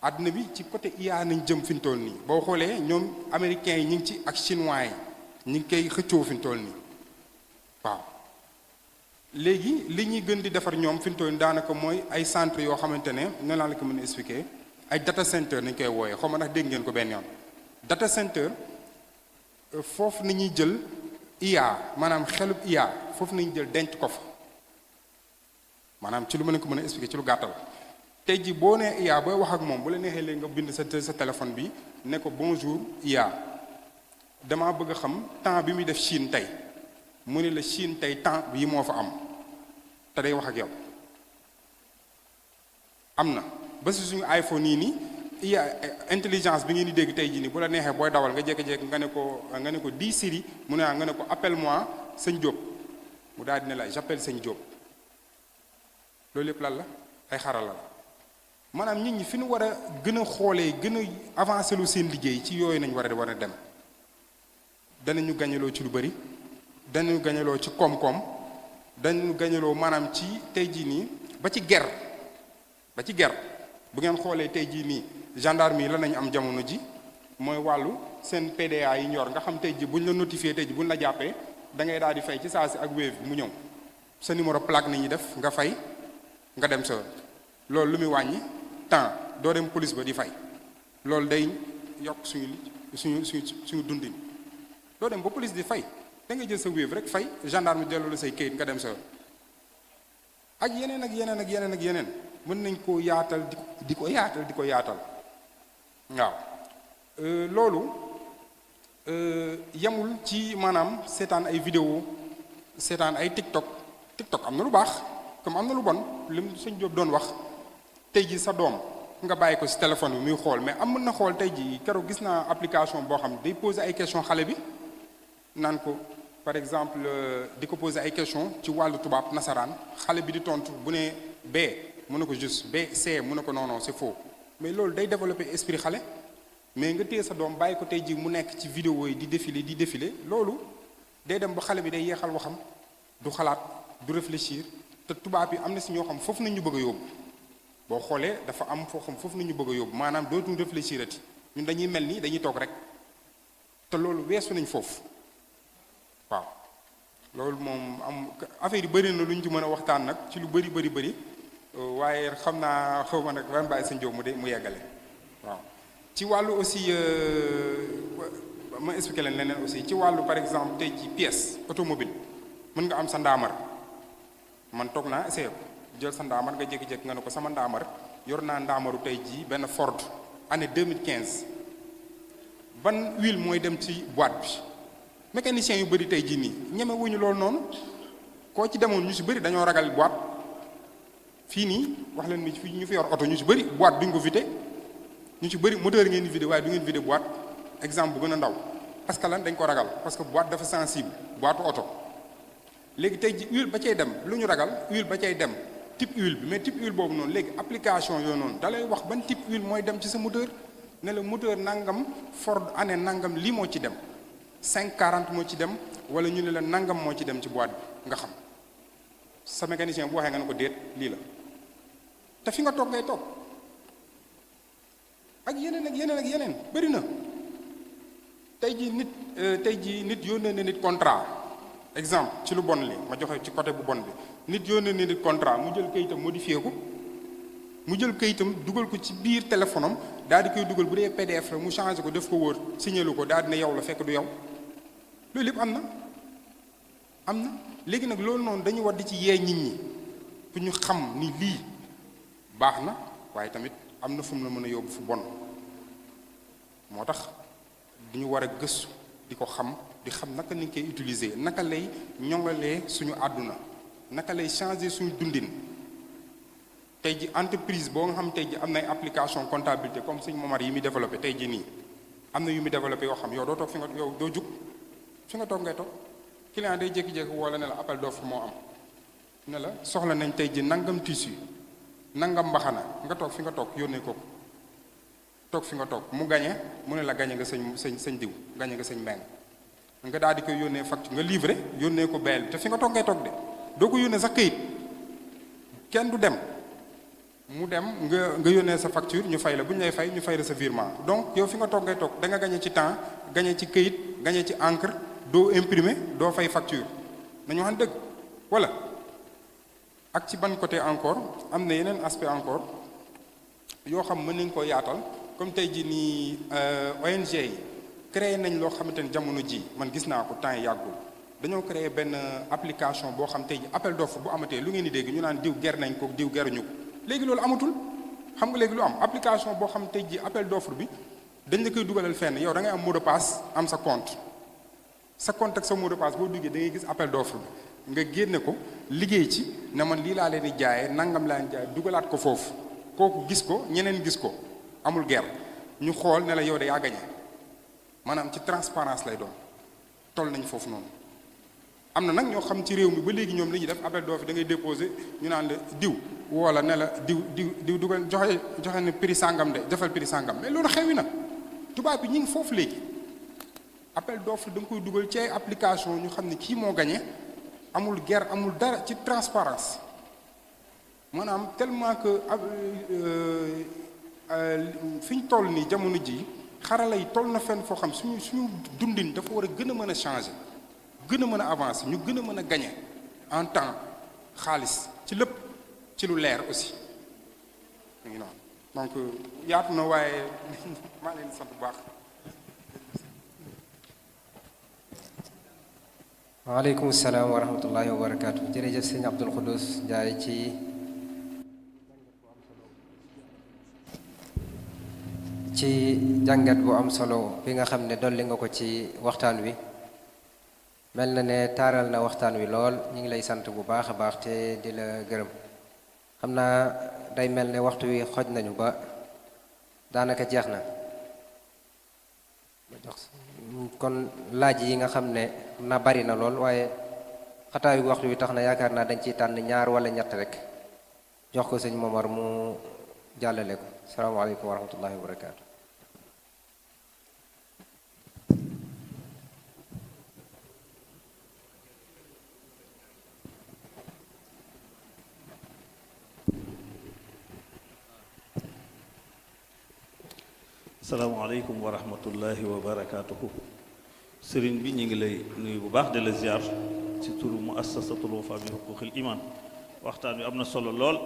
àdduna bi ci côté IA nañ jëm fi ñu toll nii boo xoolee ñoom américains yi ñu ngi ci ak chinois yi ñu ngi koy xëccoo fi ñu toll nii waaw léegi li ñuy gën di defar ñoom fi ñu toll nii daanaka mooy ay centre yoo xamante ne noonu laa la ko mën a expliquer ay data center nañ koy wooyee xaw ma ndax dégg ngeen ko benn yoon data center foofu nañuy jël IA maanaam xelub IA foofu nañu jël denc ko fa maanaam ci lu ma leen ko mën a expliquer ci lu gàttal tey ji boo nee IA booy wax ak moom bu la neexee léegi nga bind sa téléphone bi ne ko bonjour IA damaa bëgg a xam temps bi muy def Chine tey mu ne la Chine tey temps bii moo fa am te day wax ak yow am na ba si suñu iPhone yii nii IA intelligence bi ngeen di dégg tey jii nii bu la neexee booy dawal nga jékki-jékki nga ne ko di Siri mu ne nga ne ko appelle-moi sëñ Diop mu daal di ne la j'appelle sëñ Diop loolu yëpp lan la ay xarala la maanaam nit ñi fi ñu war a gën a xoolee gën a avancé lu seen liggéey ci yooyu nañ war a dem danañu gañaloo ci lu bëri danañu gañaloo ci koom-koom danañu gañaloo maanaam ci tey jii nii ba ci ger bu ngeen xoolee tey jii nii gendarme yi la nañu am jamono ji mooy wàllu seen PDA yi ñor nga xam tey ji bu ñu la notifié tey ji bu ñu la jàppee da ngay daal di fay ci saa si ak Wave bi mu ñëw sa numéro plaque nañuy def nga fay nga dem sa loolu lu muy wàññi temps doo dem police ba di fay loolu day yokk suñu dundin doo dem ba police di fay da ngay jël sa Wave rek fay gendarme delloo la say kayit nga dem sa ak yeneen ak yeneen ak yeneen ak yeneen mën nañ koo yaatal di ko yaatal waaw loolu yemul ci maanaam seetaan ay vidéo seetaan ay TikTok am na lu baax comme am na lu bon lim sëñ Jóob doon wax tey ji sa doom nga bàyyi ko ci téléphone bi muy xool mais am mën na xool tey ji keroog gis naa application boo xam ne day poser ay question xale bi naan ko par exemple di ko poser ay question ci wàllu tubaab nasaraan xale bi di tontu bu ne B mu ne ko juste B C mu ne ko non c'est faux mais loolu day développer esprit xale mais nga téye sa doom bàyyi ko tey ji mu nekk ci vidéo yi di défiler loolu day dem ba xale bi day yeexal waxam du xalaat du réfléchir te tubaab yi am na si ñoo xam foofu nañu bëgg a yóbbu boo xoolee dafa am foo xam foofu nañu bëgg a yóbbu maanaam dootuñu réfléchir ati ñun dañuy mel ni dañuy toog rek te loolu weesu nañ foofu waaw loolu moom am affaire yi bëri na lu ñu ci mën a waxtaan nag ci lu bëri waaye xam naa xaw ma nag ren bàyyi sëñ Jóob mu yeggale waaw ci wàllu aussi ma expliqué leen leneen aussi ci wàllu par exemple tey ci pièce automobile mën nga am sa ndaamar man toog naa essayé ko jël sa ndaamar nga jékki-jékki nga ne ko sama ndaamar yor naa ndaamaru tey jii benn Ford année 2015 ban huile mooy dem ci boîte bi mécanicien yu bëri tey jii nii ñeme wuñu loolu noonu koo ci demoon ñu si bëri dañoo ragal boîte fii nii wax leen ni fi ñu fi yor oto ñu si bëri boîte duñ ko vidé ñu ci bëri moteur ngeen di vidé waaye du ngeen vidé boîte exemple bu gën a ndaw parce que lan dañ ko ragal parce que boîte dafa sensible boîte oto léegi tey ji huile ba cay dem lu ñu ragal huile ba cay dem type huile bi mais type huile boobu noonu léegi application yooyu noonu da lay wax ban type huile mooy dem ci sa moteur ne la moteur nangam Ford année nangam lii moo ci dem 540 moo ci dem wala ñu ne la nangam moo ci dem ci boîte bi nga xam sa mécanicien bu waxee nga ne ko déet lii la te fi nga toog ngay toog ak yeneen bëri na tey jii nit yónnee na nit contrat exemple ci lu bon li ma joxe ci côté bu bon bi nit yónnee na nit contrat mu jël kayitam modifié ko mu jël kayitam dugal ko ci biir téléphone am daal di koy dugal bu dee PDF la mu changé ko def ko wóor signalé ko daal di ne yow la fekk du yow loolu lépp am na léegi nag loolu noonu dañu war di ci yee nit ñi pour ñu xam ni lii baax na waaye tamit am na fu mu la mën a yóbbu fu bon moo tax du ñu war a gëstu di ko xam di xam naka ni ñu koy utiliser naka lay ñoŋalee suñu àdduna naka lay changer suñu dundin tey ji entreprise boo nga xam tey ji am nay application comptabilité comme suñu Momar yi muy développé tey ji nii am na yu muy développé yoo xam yow doo toog fi nga yow doo jug fi nga toog ngay toog client day jékki-jékki wala ne la appel d'offre moo am ne la soxla nañ tey ji nangam tissu nangam mbaxana nga toog fi nga toog yónnee ko toog fi nga toog mu gañe mu ne la gañe nga sëñ diw gañe nga sëñ mbeng nga daal di koy yónnee facture nga livré yónnee ko beel te fi nga toog ngay toog de doo ko yónnee sax këyit kenn du dem mu dem nga yónnee sa facture ñu fay la bu ñu lay fay ñu fay la sa virement donc yow fi nga toog ngay toog da nga gañe ci temps gañe ci këyit gañe ci encre doo imprimer doo fay facture nañu wax dëgg wala ak ci ban côté encore am na yeneen aspect encore yoo xam mën nañ ko yaatal comme tey ji nii ONG yi créé nañ loo xamante ni jamono ji man gis naa ko temps yi yàggul dañoo créé benn application boo xam tey ji appel d'offre bu amatee lu ngeen di dégg ñu naan diw ger nañ ko diw geruñu ko léegi loolu amatul xam nga léegi lu am application boo xam tey ji appel d'offre bi dañ la koy dugalal fenn yow da ngay am mot de passe am sa compte ak sa mot de passe boo duggee da ngay gis appel d'offre bi nga génne ko liggéey ci ne man lii laa leen di jaayee nangam laa leen jaayee dugalaat ko foofu kooku gis ko ñeneen gis ko amul guerre ñu xool ne la yow de yaa gañe maanaam ci transparence lay doon toll nañ foofu noonu am na nag ñoo xam ci réew mi ba léegi ñoom li ñuy def appel d'offre da ngay déposer ñu naan la diw woo la ne la diw dugal joxe ne prix sangam de defal prix sangam mais loolu xewi na tubaab bi ñu ngi foofu léegi appel d'offre da nga koy dugal ci ay application ñu xam ne kii moo gañe amul guerre amul dara ci transparence maanaam tellement que fi ñu toll nii jamono ji xarala yi toll na fenn foo xam suñu dundin dafa war a gën a mën a changer gën a mën a avancer ñu gën a mën a gagner en temps xaalis ci lépp ci lu leer aussi mu ngi noonu donc yaatu na waaye maa leen sant bu baax. waaleykum salaam wa rahmatullahi wa barakaatu jërëjëf sëñ Abdul Xuddus Njaay ci jàngat bu am solo bi nga xam ne dolli nga ko ci waxtaan wi mel na ne taaral na waxtaan wi lool ñu ngi lay sant bu baax a baax te di la gërëm xam naa day mel ne waxtu wi xoj nañu ba daanaka jeex na kon laaj yi nga xam ne xam naa bari na lool waaye xataayu waxtu wi tax na yaakaar naa dañ ciy tànn ñaar wala ñett rek jox ko sëñ Momar mu jàllale ko salaamaaleykum wa rahmatullahi wa barakaatu. salaamaaleykum wa rahmatullahi wa barakaatuhu. sëriñ bi ñu ngi lay nuyu bu baax de la ziar ci turu muassasatul Wafa bi huquqil iman waxtaan wi am na solo lool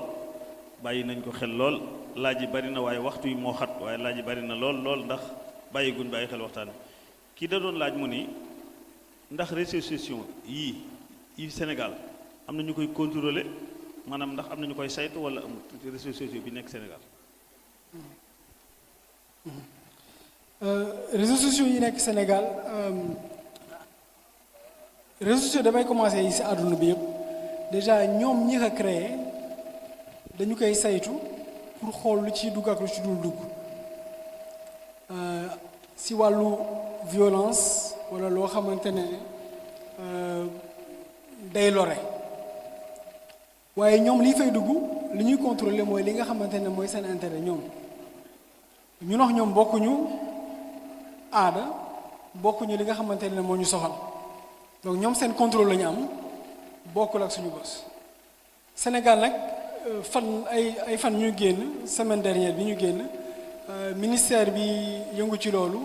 bàyyi nañ ko xel lool laaj yi bari na waaye waxtu yi moo xat waaye laaj yi bari na lool ndax bàyyi guñ bàyyi xel waxtaan wi kii da doon laaj mu ni ndax réseaux sociaux yi Sénégal am na ñu koy contrôler maanaam ndax am na ñu koy saytu wala amul réseaux sociaux bi nekk Sénégal. réseaux sociaux yi nekk Sénégal réseaux sociaux damay commencer yi ci àdduna bi yëpp déjà ñoom ñi ko créé dañu koy saytu pour xool lu ci dugg ak lu ci dul dugg ci wàllu violence walla loo xamante ne day lore waaye ñoom liy fay dugg li ñuy contrôler mooy li nga xamante ne mooy seen intérêt ñoom ñu wax ñoom bokkuñu aada bokkuñu li nga xamante ne moo ñu soxal donc ñoom seen contrôle la ñu am bokkul ak suñu bos Sénégal nag fan ay fan ñu génn semaine dernière bi ñu génn ministère bi yëngu ci loolu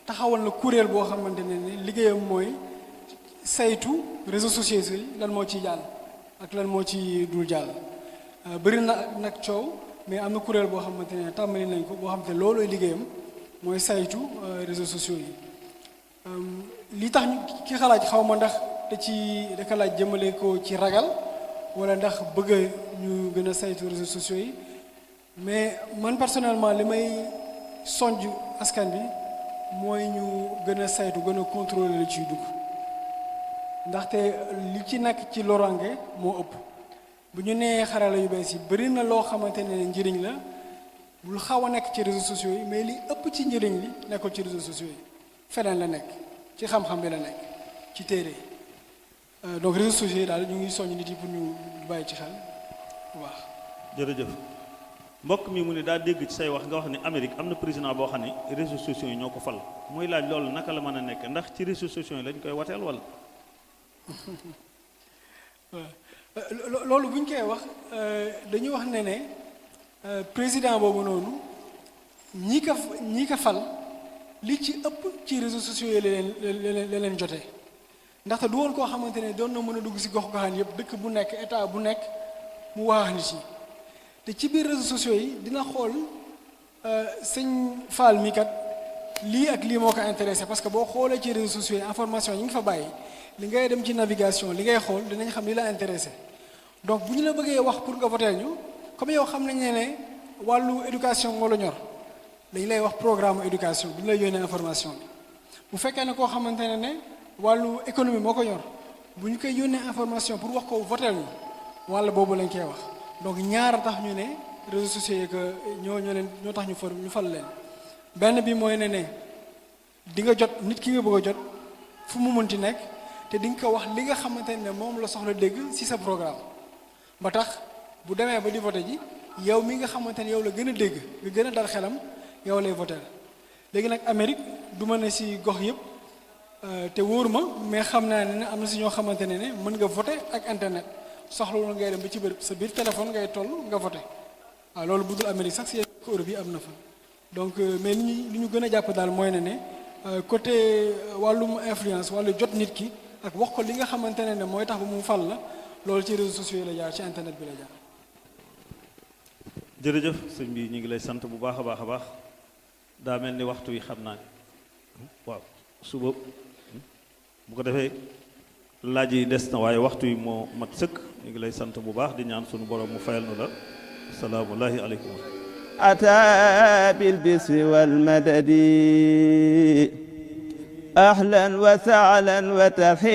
taxawal na kuréel boo xamante ne liggéeyam mooy saytu réseaux sociaux yi lan moo ciy jàll ak lan moo ci dul jàll bëri na nag coow mais am na kuréel boo xamante ne tàmbali nañ ko boo xamante ne loolooy liggéeyam mooy saytu réseaux sociaux yi li tax ki xalaat xaw ma ndax da ka laaj jëmale ko ci ragal wala ndax bëgg ñu gën a saytu réseaux sociaux yi mais man personnellement li may sonj askan bi mooy ñu gën a saytu gën a contrôler li ciy dugg ndaxte li ci nekk ci lorange moo ëpp bu ñu nee xarala yu bees yi bëri na loo xamante ne njëriñ la bul xaw a nekk ci réseaux sociaux yi mais li ëpp ci njëriñ li nekkul ci réseaux sociaux yi feneen la nekk ci xam-xam bi la nekk ci téere donc réseaux sociaux yi daal ñu ngi soññ nit yi pour ñu bàyyi ci xel bu baax. jërëjëf mbokk mi mu ne daa dégg ci say wax nga wax ne Amérique am na président boo xam ne réseaux sociaux yi ñoo ko fal muy laaj loolu naka la mën a nekk ndax ci réseaux sociaux yi lañ koy wateel wala. loolu bu ñu koy wax dañuy wax ne président boobu noonu ñi ko fal li ci ëpp ci réseaux sociaux yi la leen jotee ndaxte du woon koo xamante ne doon na mën a dugg si gox goxaan yëpp dëkk bu nekk état bu nekk mu wax nit yi te ci biir réseaux sociaux yi dina xool sëñ Fall mi kat lii ak lii moo ko intéressé parce que boo xoolee ci réseaux sociaux yi information yi nga fa bàyyi li ngay dem ci navigation li ngay xool dinañ xam li la intéressé donc bu ñu la bëggee wax pour nga voter ñu comme yow xam nañ ne wàllu éducation moo la ñor dañ lay wax programme éducation bu ñu lay yónnee information bi bu fekkee ne koo xamante ne wàllu économie moo ko ñor bu ñu koy yónnee information pour wax ko voter ñu wàll boobu lañ koy wax donc ñaar tax ñu ne réseaux sociaux yi que ñoo tax ñu fal leen benn bi mooy ne di nga jot nit ki nga bëgg a jot fu mu mënti nekk te di nga ko wax li nga xamante ne moom la soxla dégg ci sa programme ba tax bu demee ba di voté ji yow mi nga xamante ne yow la gën a dégg nga gën a dal xelam yow lay voté léegi nag Amérique du ma ne ci gox yëpp te wóor ma mais xam naa ne am na ci ñoo xamante ne mën nga voté ak internet soxla ngay dem ba ci bërëb sa biir téléphone ngay toll nga voté waaw loolu bu dul Amérique sax ci Europe yi am na fa donc mais li ñu gën a jàpp daal mooy ne côté wàllum influence wàllu jot nit ki ak wax ko li nga xamante ne mooy tax ba mu fal la loolu ci réseaux sociaux yi la jaar ci internet bi la jaar. jërëjëf sëñ bi ñu ngi lay sant bu baax a baax daa mel ni waxtu wi xam naa ne waaw suba bu ko defee laaj yi des na waaye waxtu yi moo mat sëkk ñu ngi lay sant bu baax di ñaan sunu borom mu fayal nu la asalaamullahi aleykum أتى بالبسر والمدد أهلا وسهلا وترحيبا